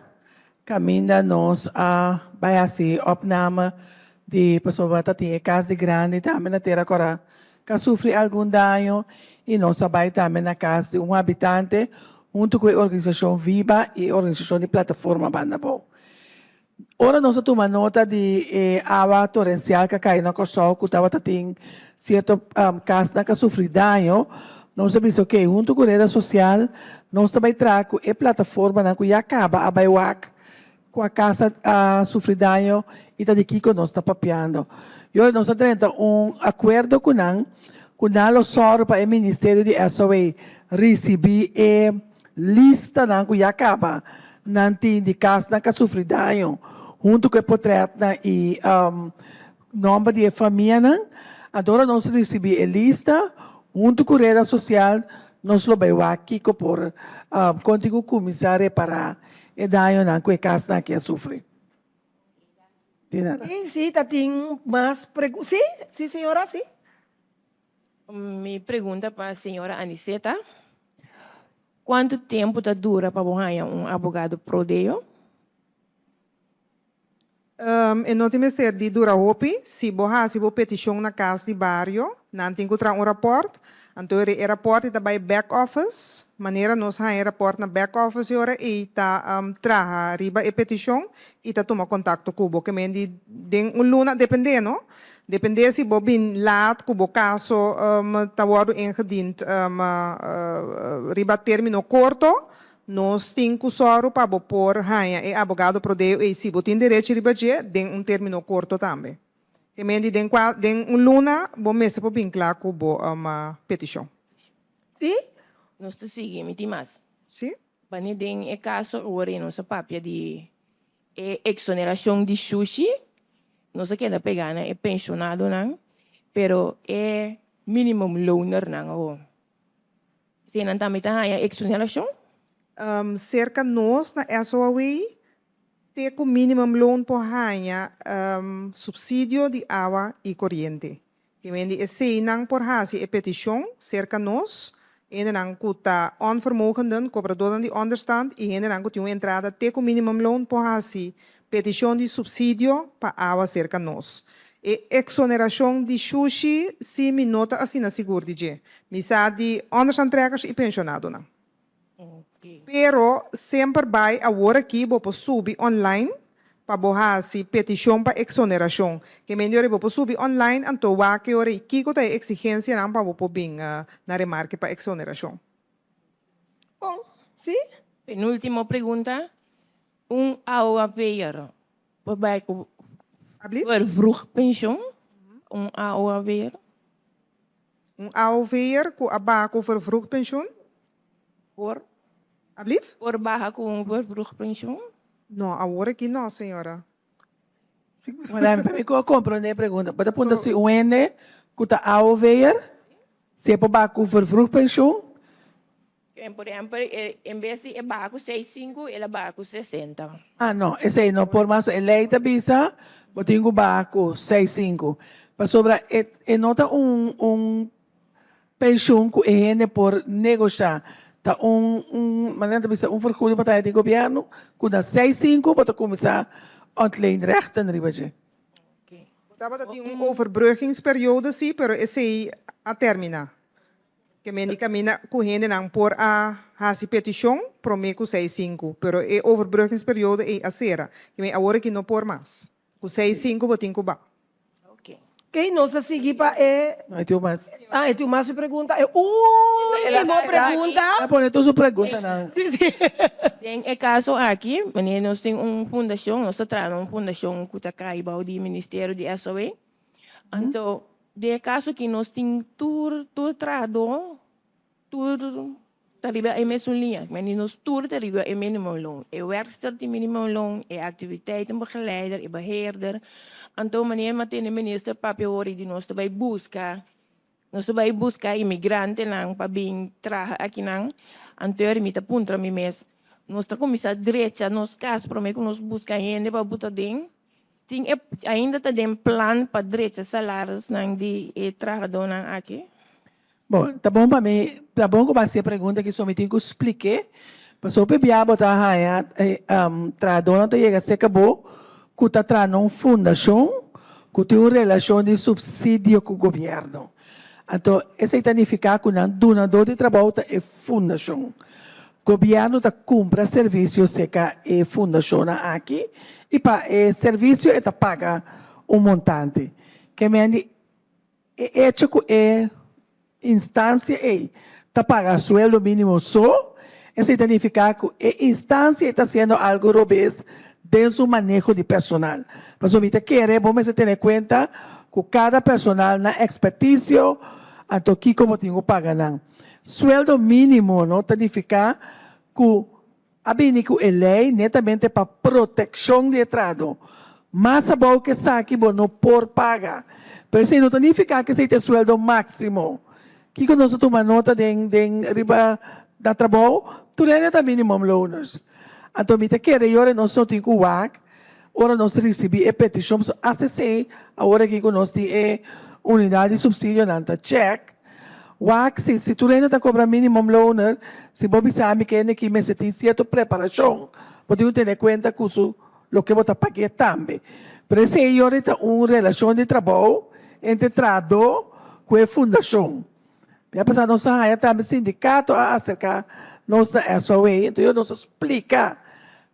kaminda nos a bai hasi opname di pasobra ta tin e kas di grandi tambe na Tera Kòrá ku a sufri algun daño i nos a bai tambe na kas di un habitante huntu ku e organisashon Viba i e organisashon di Plataforma Banda Bou. Ora nos a tuma nota di e awa torensial ku a kai na Kòrsou ku tabata tin sierto kasnan ku a sufri daño, Nos a bisa ok, huntu ku Reda Sosial nos ta bai traha ku e plataformanan ku ya kaba a bai wak ku a kasa a sufri daño i ta di kiko nos ta papiando. I ora nos a drenta un akuerdo ku nan ku nan lo sòru pa e ministerio di SOA risibí e listanan ku ya kaba nan tin di kasnan ku a sufri daño huntu ku e potrètnan i nòmber di e famianan. Anto ora nos risibí e lista huntu ku Reda Sosial nos lo bai wak kiko por kon tin ku kuminsá repará e dañonan ku e kasnan aki a sufri. Di nada. Sí, sí, ta tin mas pregunta. Sí, sí señora, sí. Mi pregunta pa señora Aniceta, Cuanto tempo ta dura pa bo haña un abogado pro deo? E no tin mester di dura hopi. Si bo hasi bo peticion na cas di bario, nan tin cu traha un rapport. Anto e rapport ei ta bay back office. Manera nos haña e rapport na back office e ora ei ta traha riba e peticion y ta tuma contacto cu bo. Ke men di den un luna, depende no, Depende si bo bin laat ku bo kaso ta wòrdu ingediend riba término korto, nos tin ku sòru pa bo por haña e abogado pro deo ei si bo tin derecho riba dje den un término korto tambe. Te men di den kua den un luna bo mester por bin kla ku bo petishon. Sí? Nos ta sigui, mi tin mas. Sí? Bani den e kaso awor ei nos a papia di E exoneracion di shushi nos a keda pega na e pensionadonan, pero e minimum lonernan awo, eseinan tambe ta haña exoneracion? Serka nos na SOAW te ku minimum loan por haña subsidio di awa i koriente. Kimen di eseinan por hasi e petishon serka nos, hendenan ku ta onvermogenden, kobradónan di ònderstand i hendenan ku tin un entrada te ku minimumloon por hasi petishon di supsidio pa awa serka nos. E eksonerashon di shushi si mi no ta asina sigur di dje. Mi sa di ònderstandtrekkers i penshonadonan. Pero semper bai awor aki bo por subi online pa bo hasi petishon pa eksonerashon. Ke men di ora bo por subi online anto wak e ora i kiko ta e eksigensianan pa bo por bin na remarke pa eksonerashon. Bon, si? Penultimo pregunta, un AOAV'er por bai ku vervroeg penshon? Un AOAV'er? Un AOV'er ku a baha ku vervroeg penshun? Por. Ablief? Por baha ku un vervroeg penshun? No, awor aki no, señora. Madame, pa mi ku a komprondé e pregunta, bo ta puntra si un hende ku ta AOV'er, si e por baha ku vervroeg penshun? Por ehempel, en bes di e baha ku seis sinku, el a baha ku sesenta. Ah, no, esei no por mas. E lei ta bisa bo tin ku baha ku seis sinku. Pasobra e e no ta un un penshun ku e hende por negoshá. Ta un un manera ta bisa un vergoeding pa ta di gobièrnu ku na seis sinku bo ta kuminsá ontleen rechten riba dje. Bo tabata tin un overbruggingsperiode sí, pero esei a terminá. Ke men di kaminda ku hendenan por a hasi petishon promé ku seis sinku, pero e overbruggingsperiodo ei a sera. Ke men awor aki no por mas. Ku seis sinku bo tin ku ba. Oké, nos a sigui pa e. No, e tin un mas. Ah, e tin un mas su pregunta. E último pregunta. El a pone tur su preguntanan. Sí, sí. Den e kaso aki, manera nos tin un fundashon, nos ta traha na un fundashon ku ta kai bou di ministerio di SOE. Anto, den e kaso aki nos tin tur tur trahadó, tur ta riba e mesun liña. Meni nos tur ta riba e minimumloon. E wèrkster tin minimumloon, e aktiviteitenbegeleider, e beheerder. Anto manera mi a tende minister papia awor di nos ta bai buska, nos ta bai buska imigrantenan pa bin traha akinan. Anto mi ta puntra mi mes, nos ta kuminsá drecha nos kas promé ku nos buska hende pa buta den? Tin e ainda ta den plan pa drecha salarisnan di e trahadónan aki? Bon, ta bon pa mi, ta bon ku bo hasi e pregunta aki, so mi tin ku splik'é. Pasobra hopi bia bo ta haña e trahadónan ta yega serka bo ku ta traha na un fundashon ku tin un relashon di supsidio ku gobièrnu. Anto esei ta nifiká ku nan dunadó di trabou ta e fundashon. Gobièrnu ta kumpra servisio serka e fundashonnan aki i pa e servisio e ta paga un montante. Ke men di e echo ku e instansia ei ta paga sueldo mínimo so, esei ta nifiká ku e instansia ei ta hasiendo algu robes den su maneho di personal. Pasobra mi ta kere bo mester tene kuenta ku kada personal nan ekspertisio, anto kiko bo tin ku paga nan. Sueldo mínimo no ta nifiká ku a bini ku e lei netamente pa protekshon di e trahadó. Mas abou ku esaki bo no por paga. Pero esei no ta nifiká ku esei ta e sueldo máksimo. Kiko nos a tuma nota den den riba na trabou? Tur hende ta minimum loners. Anto mi ta kere yora nos no tin ku wak ora nos risibí e petishon pasobra asta esei awor aki ku nos tin e unidat di supsidionan ta chèk. Wak si si tur hende ta kobra minimum loner si bo bisa mi kende ki mester tin sierto preparashon bo tin ku tene kuenta ku su loke bo ta pag'é tambe. Pero esei yori ta un relashon di trabou entre trahadó ku e fundashon. Mi a pasa nos a haña tambe sindikato a aserká nos na SOA, enton nos a splika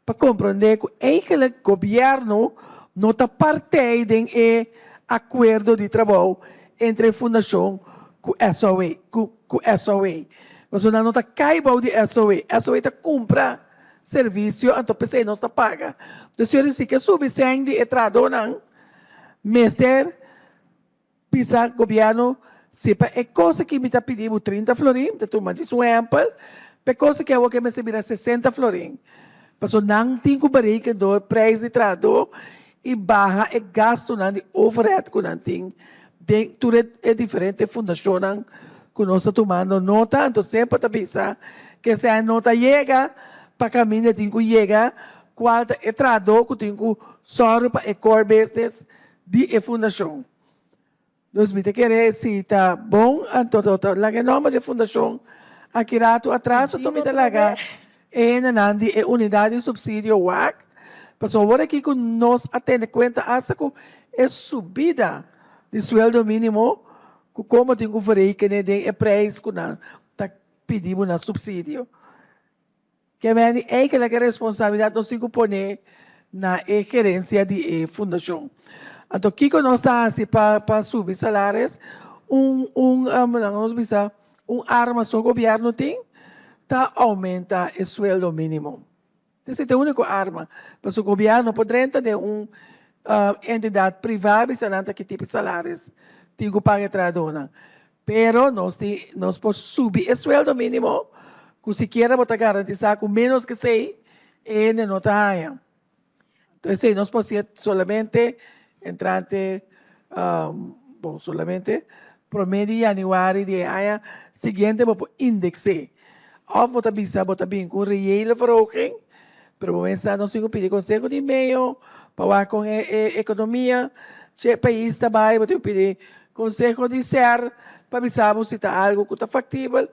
pa komprondé ku eigenlik gobièrnu no ta partij den e akuerdo di trabou entre e fundashon ku SOA, ku ku SOA. Pasobra nan no ta kai bou di SOA. SOA ta kumpra servisio anto p'esei nos ta paga. Dus si si ke subi sèn di e trahadónan mester Bisa gobierno si pa e cosa ki mi ta pidi bo 30 florin, mi ta tuma djis un ehempel, pa e cosa ki awor ke mester bira 60 florin. Paso nan tin ku bereken door prijs di trahadó i baha e gastunan di overhead ku nan tin den tur e diferente fundashonnan ku nos ta tumando nota. Anto semper ta bisa ke esei no ta yega pa kaminda tin ku yega kual ta e trahadó ku tin ku sòru pa e core business di e fundashon. Dus mi ta kere si ta bon anto ta laga e nomber di e fundashon aki ratu atras anto mi ta laga e hendenan di e unidat di supsidio wak pasobra awor aki ku nos a tene kuenta asta ku e subida di sueldo minimo ku komo tin ku verrekene den e prijs ku nan ta pidi bo na supsidio. Ke meni eigenlijk e responsabilidat nos tin ku pone na e gerensia di e fundashon. Anto kiko nos ta hasi pa pa subi salaris? Un un laga nos bisa un arma so gobièrnu tin ta oumenta e sueldo minimo. Esei ta e uniko arma. Pasobra gobièrnu por drenta den un entidat privá bisa nan ta ki tipo salaris tin ku paga e trahadónan. Pero nos tin, nos por subi e sueldo mínimo ku sikiera bo ta garantisá ku ménos ku esei e hende no ta haña. Entonces esei nos por hasié solamente entrante, bon solamente promé di yanüari di e aña siguiente bo por indeks'é. Òf bo ta bisa bo ta bin ku un reële verhoging, pero bo mester nos tin ku pidi konseho di meo pa wak kon e e ekonomia dje pais ta bai, bo tin ku pidi konseho di ser pa bisa bo si ta algu ku ta faktibel.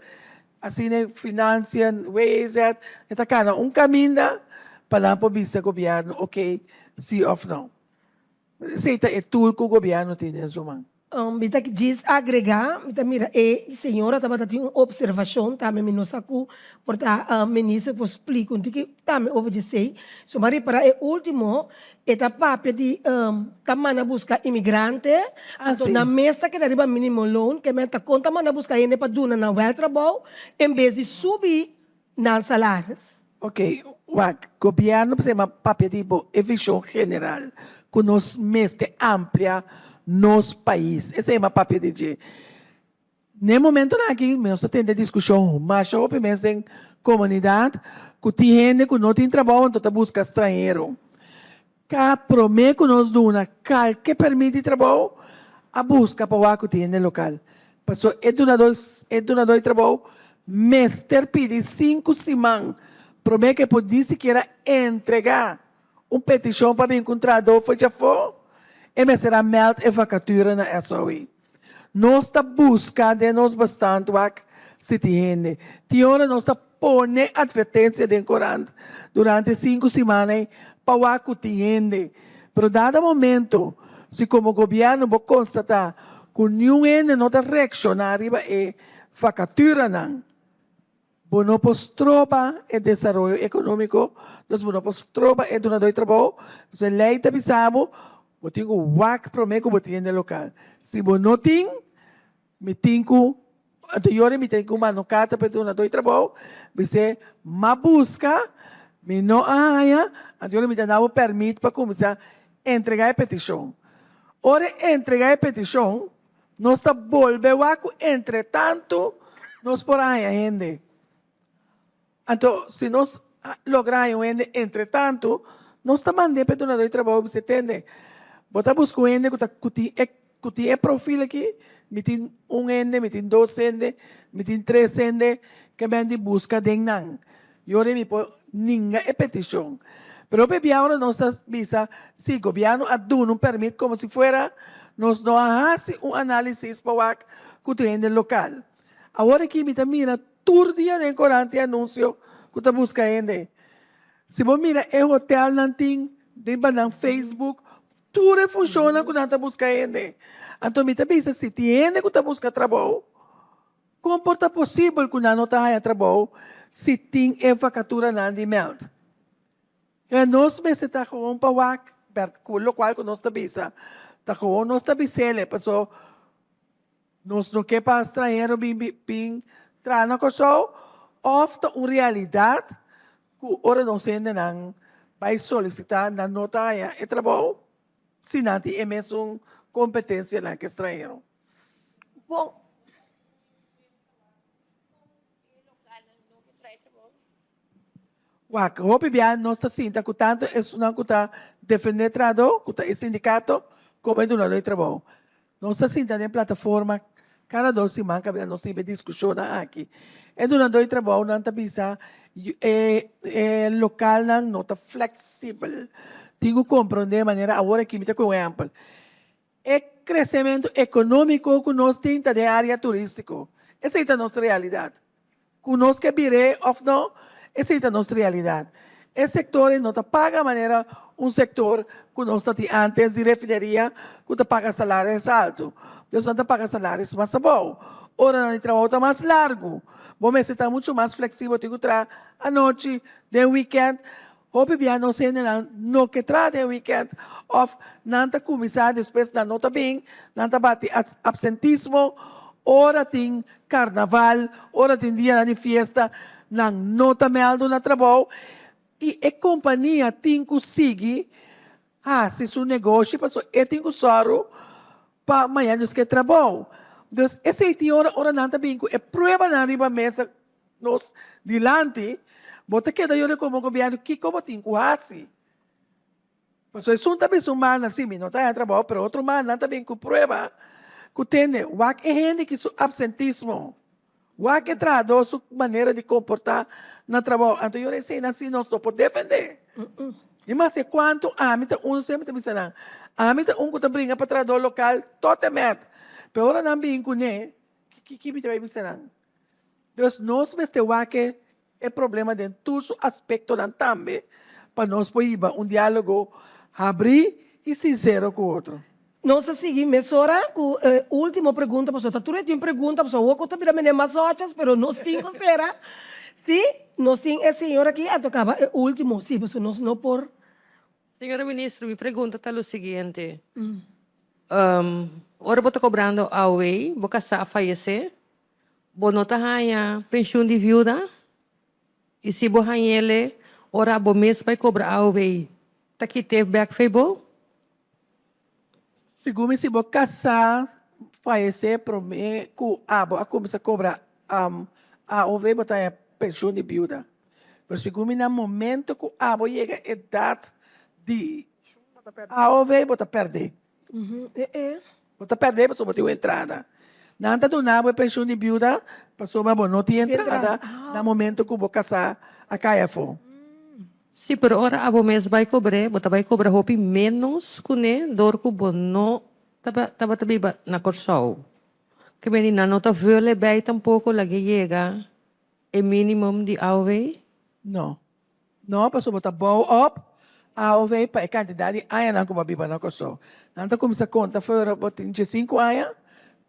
Asina e financiën, WEZ, e ta kana un kaminda pa nan por bisa gobièrnu oké si òf nò. Esei ta e tool ku gobièrnu tin den su man. Mi ta djis agregá, mi ta mira e señora tabata tin un observashon tambe, mi no sa ku por ta minister por splika un tiki tambe over di esei. So mi a ripará e último, e ta papia di ta manda buska imigrante, anto nan mes ta keda riba minimum loon, ke men ta kon ta manda buska hende pa duna nan wèl trabou en bes di subi nan salaris. Ok, wak, gobierno p'esei m'a papia di bo e vision general ku nos mester amplia nos pais. Esei m'a papia di dje. Na e momentonan aki nos ta tende diskushon masha hopi mes den komunidat ku tin hende ku no tin trabou anto ta buska stranhero. Ka promé ku nos duna kalke pèrmit di trabou a buska pa wak ku tin hende lokal. Pasobra e dunadó e dunadó di trabou mester pidi sinku siman promé ku e por ni sikiera entregá un petishon pa bin ku un trahadó for djafó, e mester a mèld e vakatura na SOE. Nos ta buska den nos bestand wak si tin hende. Tin ora nos ta pone advertensia den korant durante sinku siman ei pa wak ku tin hende. Pero dado momento si komo gobièrnu bo konstatá ku niun hende no ta reakshoná riba e vakaturanan, Bo no por stroba e desaroyo ekonómiko, dus bo no por stroba e dunadó di trabou. Pasobra e lei ta bisa bo, bo tin ku wak promé ku bo tin hende lokal. Si bo no tin, mi tin ku Anto yori mi ten ku manda un karta pa e dunadó di trabou, bis'é, M'a buska, mi no a haña, anto yori mi ta dabo pèrmit pa kuminsá entregá e petishon. Ora e entregá e petishon, nos ta bolbe wak ku entretantu nos por a haña hende. Anto, si nos logra haña un hende entretantu, nos ta mand'é pa e dunadó di trabou bisa, Tende, bo ta buska un hende ku ta ku tin e ku tin e profil aki? Mi tin un hende, mi tin dos hende, mi tin tres hende ke men di buska den nan. I ora mi por ninga e petishon. Pero hopi bia ora nos ta bisa, si, gobièrnu a duna un pèrmit komo si fuera nos no a hasi un análisis pa wak ku tin hende lokal. Awor aki mi ta mira tur dia den korant tin anunsio ku ta buska hende. Si bo mira e hotelnan tin riba nan Facebook tur e funshonnan ku nan ta buska hende. Anto mi ta bisa si tin hende ku ta buska trabou, kon por ta posibel ku nan no ta haña trabou si tin e vakaturanan di mèld? E nos mester ta gewoon pa wak bèrt ku lokual ku nos ta bisa ta gewoon nos ta bis'el paso Nos no ke pa stranhero bin bin traha na Kòrsou òf ta un realidat ku ora nos hendenan bai solisitá nan no ta haña e trabou si nan tin e mesun kompetensianan ku e stranhero. Bon. Wak, hopi bia nos ta sinta ku tantu esunnan ku ta defendé trahadó, ku ta e sindikato, komo e dunadó di trabou. Nos ta sinta den plataforma kada dos siman kaminda nos tin e diskushonnan aki. E dunadó di trabounan ta bisa e e lokalnan no ta fleksibel. Tin ku komprondé manera awor aki mi ta ku un ehèmpel. E kresementu ekonómiko ku nos tin ta den área turístiko. Esei ta nos realidat. Ku nos ke bir'é òf no, esei ta nos realidat. E sektor ei no ta paga manera un sektor ku nos ta tin ántes di refineria ku ta paga salaris altu. Nos nan ta paga salaris mas abou. Oranan di trabou ta mas largu. Bo mester ta muchu mas fleksibel, tin ku traha anochi, den wikènt. Hopi bia nos hendenan no ke traha den weekend of nan ta kuminsá despues nan no ta bin, nan ta bati absentismo, ora tin karnaval, ora tin dianan di fiesta nan no ta mèldu na trabou i e kompania tin ku sigui hasi su negoshi pasobra e tin ku sòru pa mañana nos ke trabou. Dus esei tin ora ora nan ta bin ku e pruebanan riba mesa Nos dilanti, bo ta keda yora komo gobièrnu kiko bo tin ku hasi. Pasobra esun ta bisa un banda, si mi no ta haña trabou, pero otro banda nan ta bin ku prueba ku tende wak e hende ki su apsentismo, wak e trahadó su manera di komportá na trabou. Anto yora esei si nos no por defendé. I maske kuantu ami ta un, semper ta bisa nan, ami ta un ku ta bringa pa trahadó lokal tot en mèt, pero ora nan bin kuné, kiko mi ta bai bisa nan? Dus nos mester wak e problema den tur su aspektonan tambe pa nos por hiba un diálogo habrí i sinsero ku otro. Nos ta sigui mesora ku e último pregunta pasobra ta tur e tin pregunta pasobra awor ku ta bira mene mas ochas pero nos tin ku sera. Sí, nos tin e señor aki a tokaba e último sí pasobra nos no por. Señora Minister, mi pregunta ta lo siguiente. Ora bo ta cobrando AOW, bo casá a fayecé, bo no ta haña pensioen di viuda? Y si bo hañ'ele, ora bo mes bai cobra AOW, ta kit'é bek fei bo? Segun mi si bo casá fayecé promé cu abo a cuminsa cobra AOW, bo ta haña pensioen di viuda. Pero segun mi na momento cu abo yega edad di AOV bo ta perde. Bo ta perde pasobra bo tin un entrada. Nan ta duna bo e pensioen di biuda pasobra bo no tin entrada na momento cu bo casa a cay afo. Sí, pero ora abo mes bay cobr'é, bo ta bay cobra hopi menos cun'é dor cu bo no tabata biba na Corsou. Ke meni nan no ta vul e bay tampoco lag'é yega. E minimum di AOV? No. No, pasobra bo ta bou op AOV pa e kantidat di añanan ku bo a biba na Kòrsou. Nan ta kuminsá konta for ora bo tin diesinku aña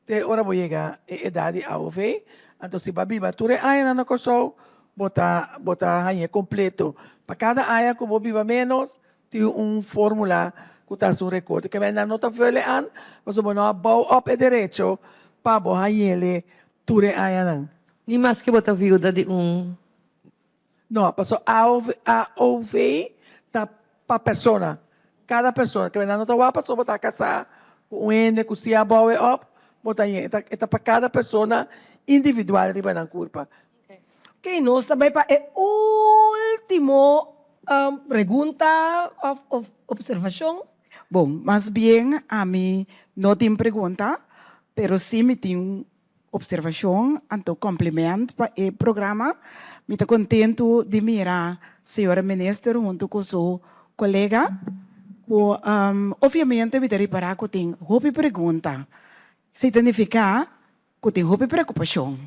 te ora bo yega e edat di AOV. Anto si bo a biba tur e añanan na Kòrsou, bo ta bo ta hañ'é kompleto. Pa kada aña ku bo biba ménos, tin un fórmula ku ta hasi un rekorte. Kebei nan no ta vul e an, pasobra bo no a bou op e derecho pa bo hañ'é. tur e añanan. Ni maske bo ta viuda di un. No, paso AOV, AOV ta pa persona. Kada persona. Ke nan no ta wak paso bo ta kasá ku un hende ku si a bou e òp, bo ta yen. E ta, e ta pa kada persona individual riba nan kurpa. Oké, nos ta bai pa e último pregunta òf òf opservashon. Bon, mas bien ami no tin pregunta, pero sí mi tin observashon anto compliment pa e programa. Mi ta contento di mira señora minister hunto cu su colega cu obviamente mi ta ripara cu tin hopi pregunta. Esey ta nifica cu tin hopi preocupacion.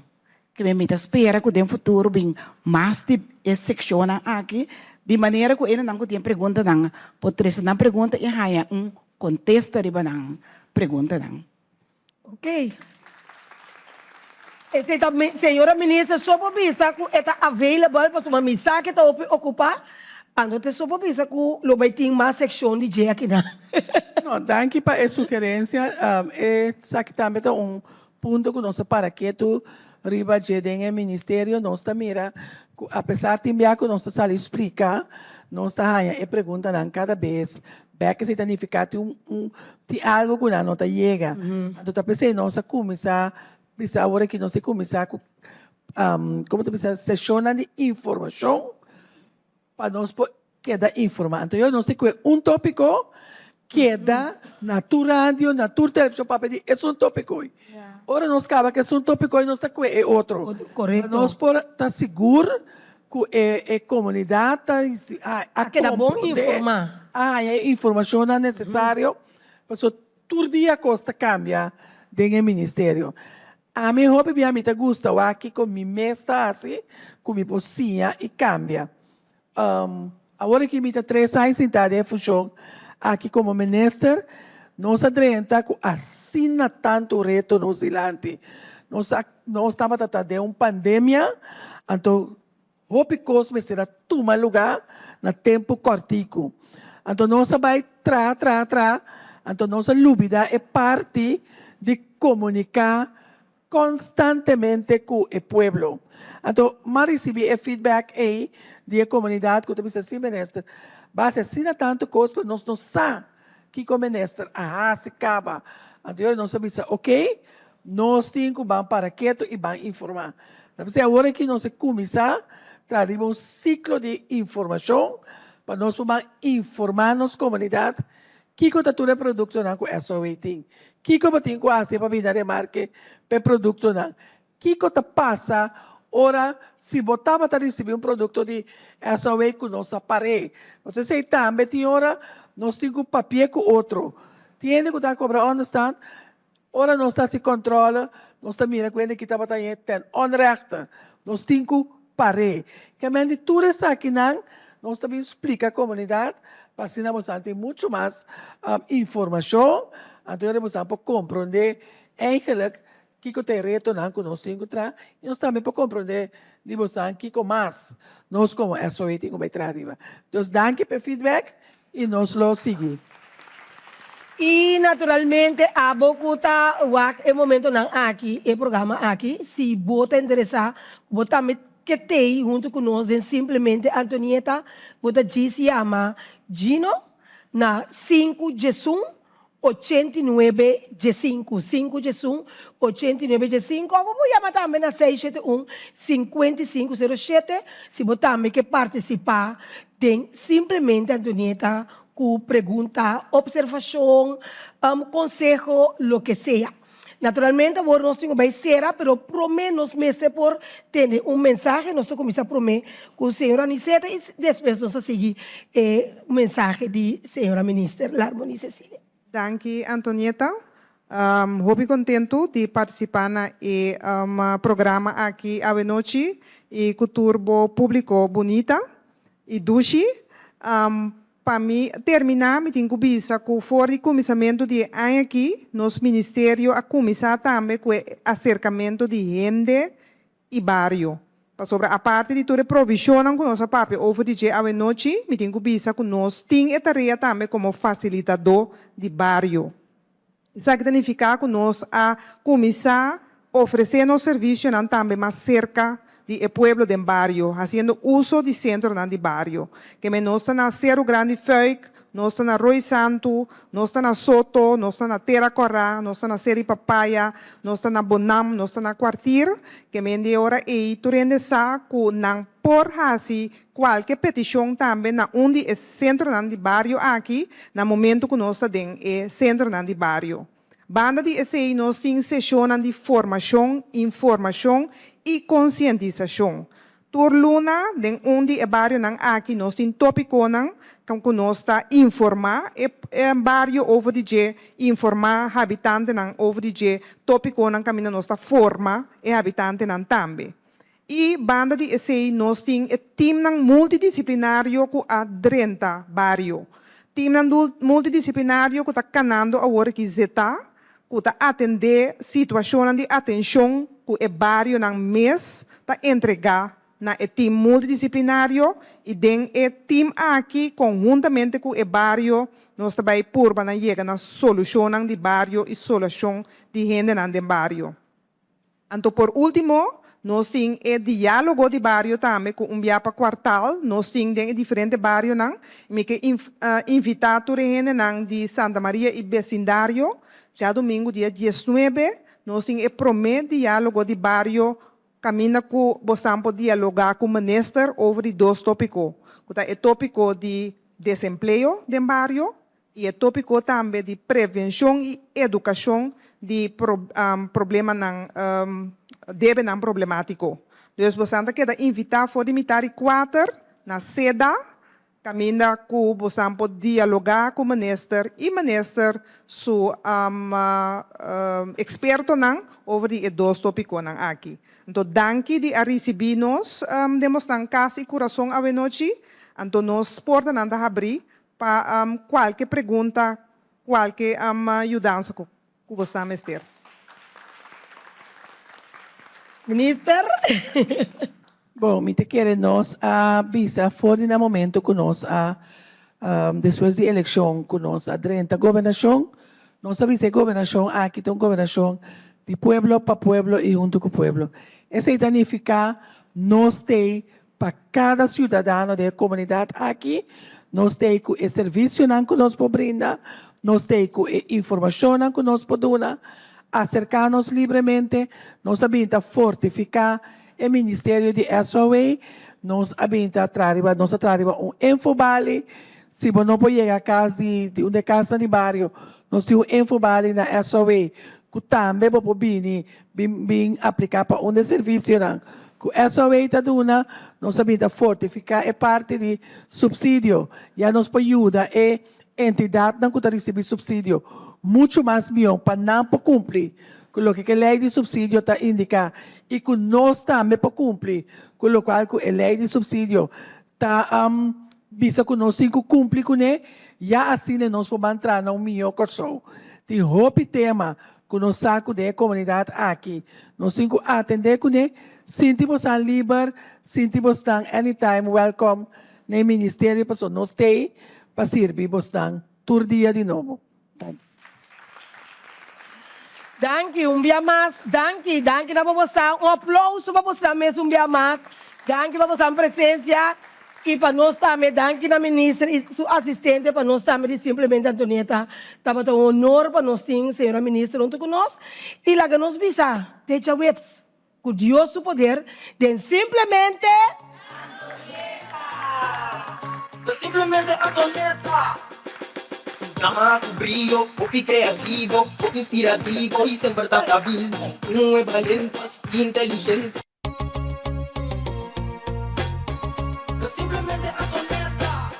Keme mi ta spera cu den futuro bin mas di e seccionnan aki di manera cu enenan cu tin preguntanan por trece nan pregunta y haya un contesta riba nan preguntanan. Ok. Esei ta señora minister so por bisa cu e ta available pasobra mi sa cu e ta hopi ocupa, anto te so por bisa cu lo bay tin mas seccion di dje akinan. No, danki pa e sugerencia. Esaki tambe ta un punto cu nos a para ketu riba dje den e ministerio. Nos ta mira cu apesar tin bia cu nos ta sali splica, nos ta haya e preguntanan cada bes Bek esei ta nifiká tin un un tin algu ku nan no ta yega. Anto ta p'esei nos a kuminsá bisa awor aki nos tin kuminsá ku komo ta bisa seshonnan di informashon pa nos por keda informá. Anto yo nos tin kue un tópiko keda na tur radio, na tur televishon papia di esun tópiko ei. Ora nos kaba ku esun tópiko ei nos ta kue e otro. Pa nos por ta sigur Ku e e komunidat ta a A keda bon informá. A haña e informashonnan nesesario, pasobra tur dia kos ta kambia den e ministerio. Ami hopi bia mi ta gusta wak kiko mi mes ta hasi ku mi por siña i kambia. Awor aki mi ta tres aña sintá den e funshon aki komo minister, nos a drenta ku asina tantu reto nos dilanti. Nos a Nos tabata ta den un pandemia, anto hopi kos mester a tuma lugá na tempu kòrtiku. Anto nos a bai traha, traha, traha, anto nos a lubidá e parti di komuniká konstantemente ku e pueblo. Anto m'a risibí e feedback ei di e komunidat ku ta bisa, sí minister, base asina tantu kos pero nos no sa kiko minister a hasi kaba. Anto nos a bisa, oké, Nos tin ku ban para ketu i ban informá. Ta p'esei awor aki nos a kuminsá traha riba un siklo di informashon pa nos por ban informá nos komunidat kiko ta tur e produktonan ku SOA tin, kiko bo tin ku hasi pa bini remarke pa e produktonan, kiko ta pasa ora si bo tabata risibí un produkto di SOA ku nos a par'é. Pasobra esei tambe tin ora nos tin ku papia ku otro. Tin hende ku ta kobra ònderstant Ora nos ta hasi kòntròle, nos ta mira ku hende ki tabata hañ'é ten onrechte. Nos tin ku par'é. Kemen di tur esakinan, nos ta bin splika komunidat pa asina bosan tin muchu mas informashon, anto yora bosan por komprondé eigenlik kiko ta e retonan ku nos tin ku traha i nos tambe por komprondé di bosan kiko mas nos komo SOE tin ku bai traha riba. Dus danki pa e feedback I nos lo sigui. I naturalmente abo ku ta wak e momentonan aki, e programa aki, si bo ta interesá ku bo tambe ke tei huntu ku nos den Simplemente Antonieta, bo ta djis yama Gino na sinku djesun 89 djesinku, sinku djesun, 89 djesinku, òf bo por yama tambe na seis shete un, 55 sero shete si bo tambe ke partisipá den Simplemente Antonieta ku pregunta, opservashon, konseho, loke sea. Naturalmente awor nos tin ku bai sera, pero promé nos mester por tende un mensahe. Nos ta kuminsá promé ku señora Aniceta i despues nos ta sigui e mensahe di señora Minister Larmonie Cecilia. Danki Antonieta. Hopi kontentu di partisipá na e programa aki awenochi i ku tur bo públiko bunita i dushi. Pa mi terminá mi tin ku bisa ku for di kuminsamentu di e aña aki nos ministerio a kuminsá tambe ku e aserkamentu di hende i bario. Pasobra aparte di tur e provishonnan ku nos a papia over di dje awenochi, mi tin ku bisa ku nos tin e tarea tambe komo fasilitadó di bario. Esaki ta nifiká ku nos a kuminsá. Ofresé nos servisionan tambe mas serka di e pueblo den bario, hasiendo uso di sentronan di bario. Keme nos ta na Seru Grandi Fuik, nos ta na Rooi Santu, nos ta na Soto, nos ta na Tera Kòrá, nos ta na Seri Papaya, nos ta na Bonam, nos ta na Kwartier. Keme di e ora ei tur hende sa ku nan por hasi kualke petishon tambe na un di e sentronan di bario aki na momento ku nos ta den e sentronan di bario. Banda di esei nos tin seshonnan di formashon, informashon i konsientisashon. Tur luna den un di e barionan aki nos tin topikonan ku nos ta informá e bario over di dje, informá habitantenan over di dje topikonan kaminda nos ta forma e habitantenan tambe. I banda di esei nos tin e timnan multidisiplinario ku a drenta bario. Timnan multidisiplinario ku ta kanando awor aki zetá, ku ta atendé situashonnan di atenshon ku e barionan mes ta entregá na e tim multidisiplinario i den e tim aki konhuntamente ku e bario nos ta bai purba na yega na solushonnan di bario i solushon di hendenan den bario. Anto por ultimo, nos tin e dialogo di bario tambe cu un bia pa cuartal nos tin den e diferente barionan. Mi ke invita tur e hendenan di Santa Maria y becindario, djadomingo dia diesnuebe nos tin e prome dialogo di bario caminda cu bosan por dialoga cu minister over di dos topico, cu ta e topico di desempleo den bario I e tópiko tambe di prevenshon i edukashon di problemanan, debenan problemátiko. Dus bosan ta keda invitá for di mitar di kuater na seda, kaminda ku bosan por dialogá ku minister i minister su ekspertonan over di e dos tópikonan aki. Anto danki di a risibí nos den bosnan kas i kurason awenochi. Anto nos portanan ta habrí Pa kualke pregunta, kualke yudansa ku bo sta mester. Minister. Bon, mi ta kere nos a bisa for di na momento ku nos a despues di elekshon ku nos a drenta gobernashon, nos a bisa e gobernashon aki ta un gobernashon di pueblo pa pueblo i huntu ku pueblo. Esei ta nifiká nos t'ei Pa kada siudadano den e komunidat aki, nos ta ei ku e servisionan ku nos por brinda, nos ta ei ku e informashonnan ku nos por duna, aserká nos libremente. Nos a bin ta fortifiká e ministerio di SOA, nos a bin ta traha riba, nos a traha riba un infobali, si bo no por yega kas di di un di e kasnan di bario, nos tin un infobali na SOA ku tambe bo por bini Bin bin apliká pa un de servisionan ku SOA ta duna, nos a bin ta fortifiká e parti di supsidio. Ya nos por yuda e entidatnan ku ta risibí supsidio muchu mas mihó pa nan por kumpli ku loke ku e lei di supsidio ta indiká i ku nos tambe por kumpli ku lokual ku e lei di supsidio ta bisa ku nos tin ku kumpli kuné, ya asina nos por ban traha na un mihó Kòrsou. Tin hopi tema ku nos sa ku den e komunidat aki nos tin ku atendé kuné, sinti bosan liber, sinti bosnan anytime welcome na e ministerio pasobra nos t'ei pa sirbi bosnan tur dia di nobo. Danki. Danki un bia mas, danki, danki na bo bosan, un aplouso pa bosan mes un bia mas, danki pa bosan presencia y pa nos tambe, danki na minister y su asistente pa nos tambe di Simplemente Antonieta, tabata un honor pa nos tin señora minister hunto cu nos y laga nos bisa te djaweps cu Dios su poder den Simplemente Antonieta. Ta simplemente Antonieta. Dama cu brillo, hopi creativo, hopi inspirativo y semper ta stabil. Un muhe balente y inteligente. Ta simplemente Antonieta.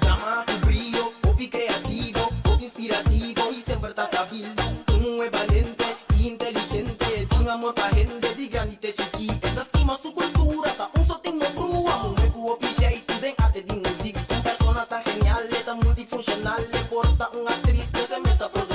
Dama cu brillo, hopi creativo, hopi inspirativo y semper ta stabil. Un muhe balente y inteligente, tin amor pa hende di grandi te chikí. E ta stima su cultura, ta un sotin no brua. Muhe cu hopi jeitu den arte di muziek. Un persona tan genial, e ta multifuncional, e por ta un actriz, pero e mes ta.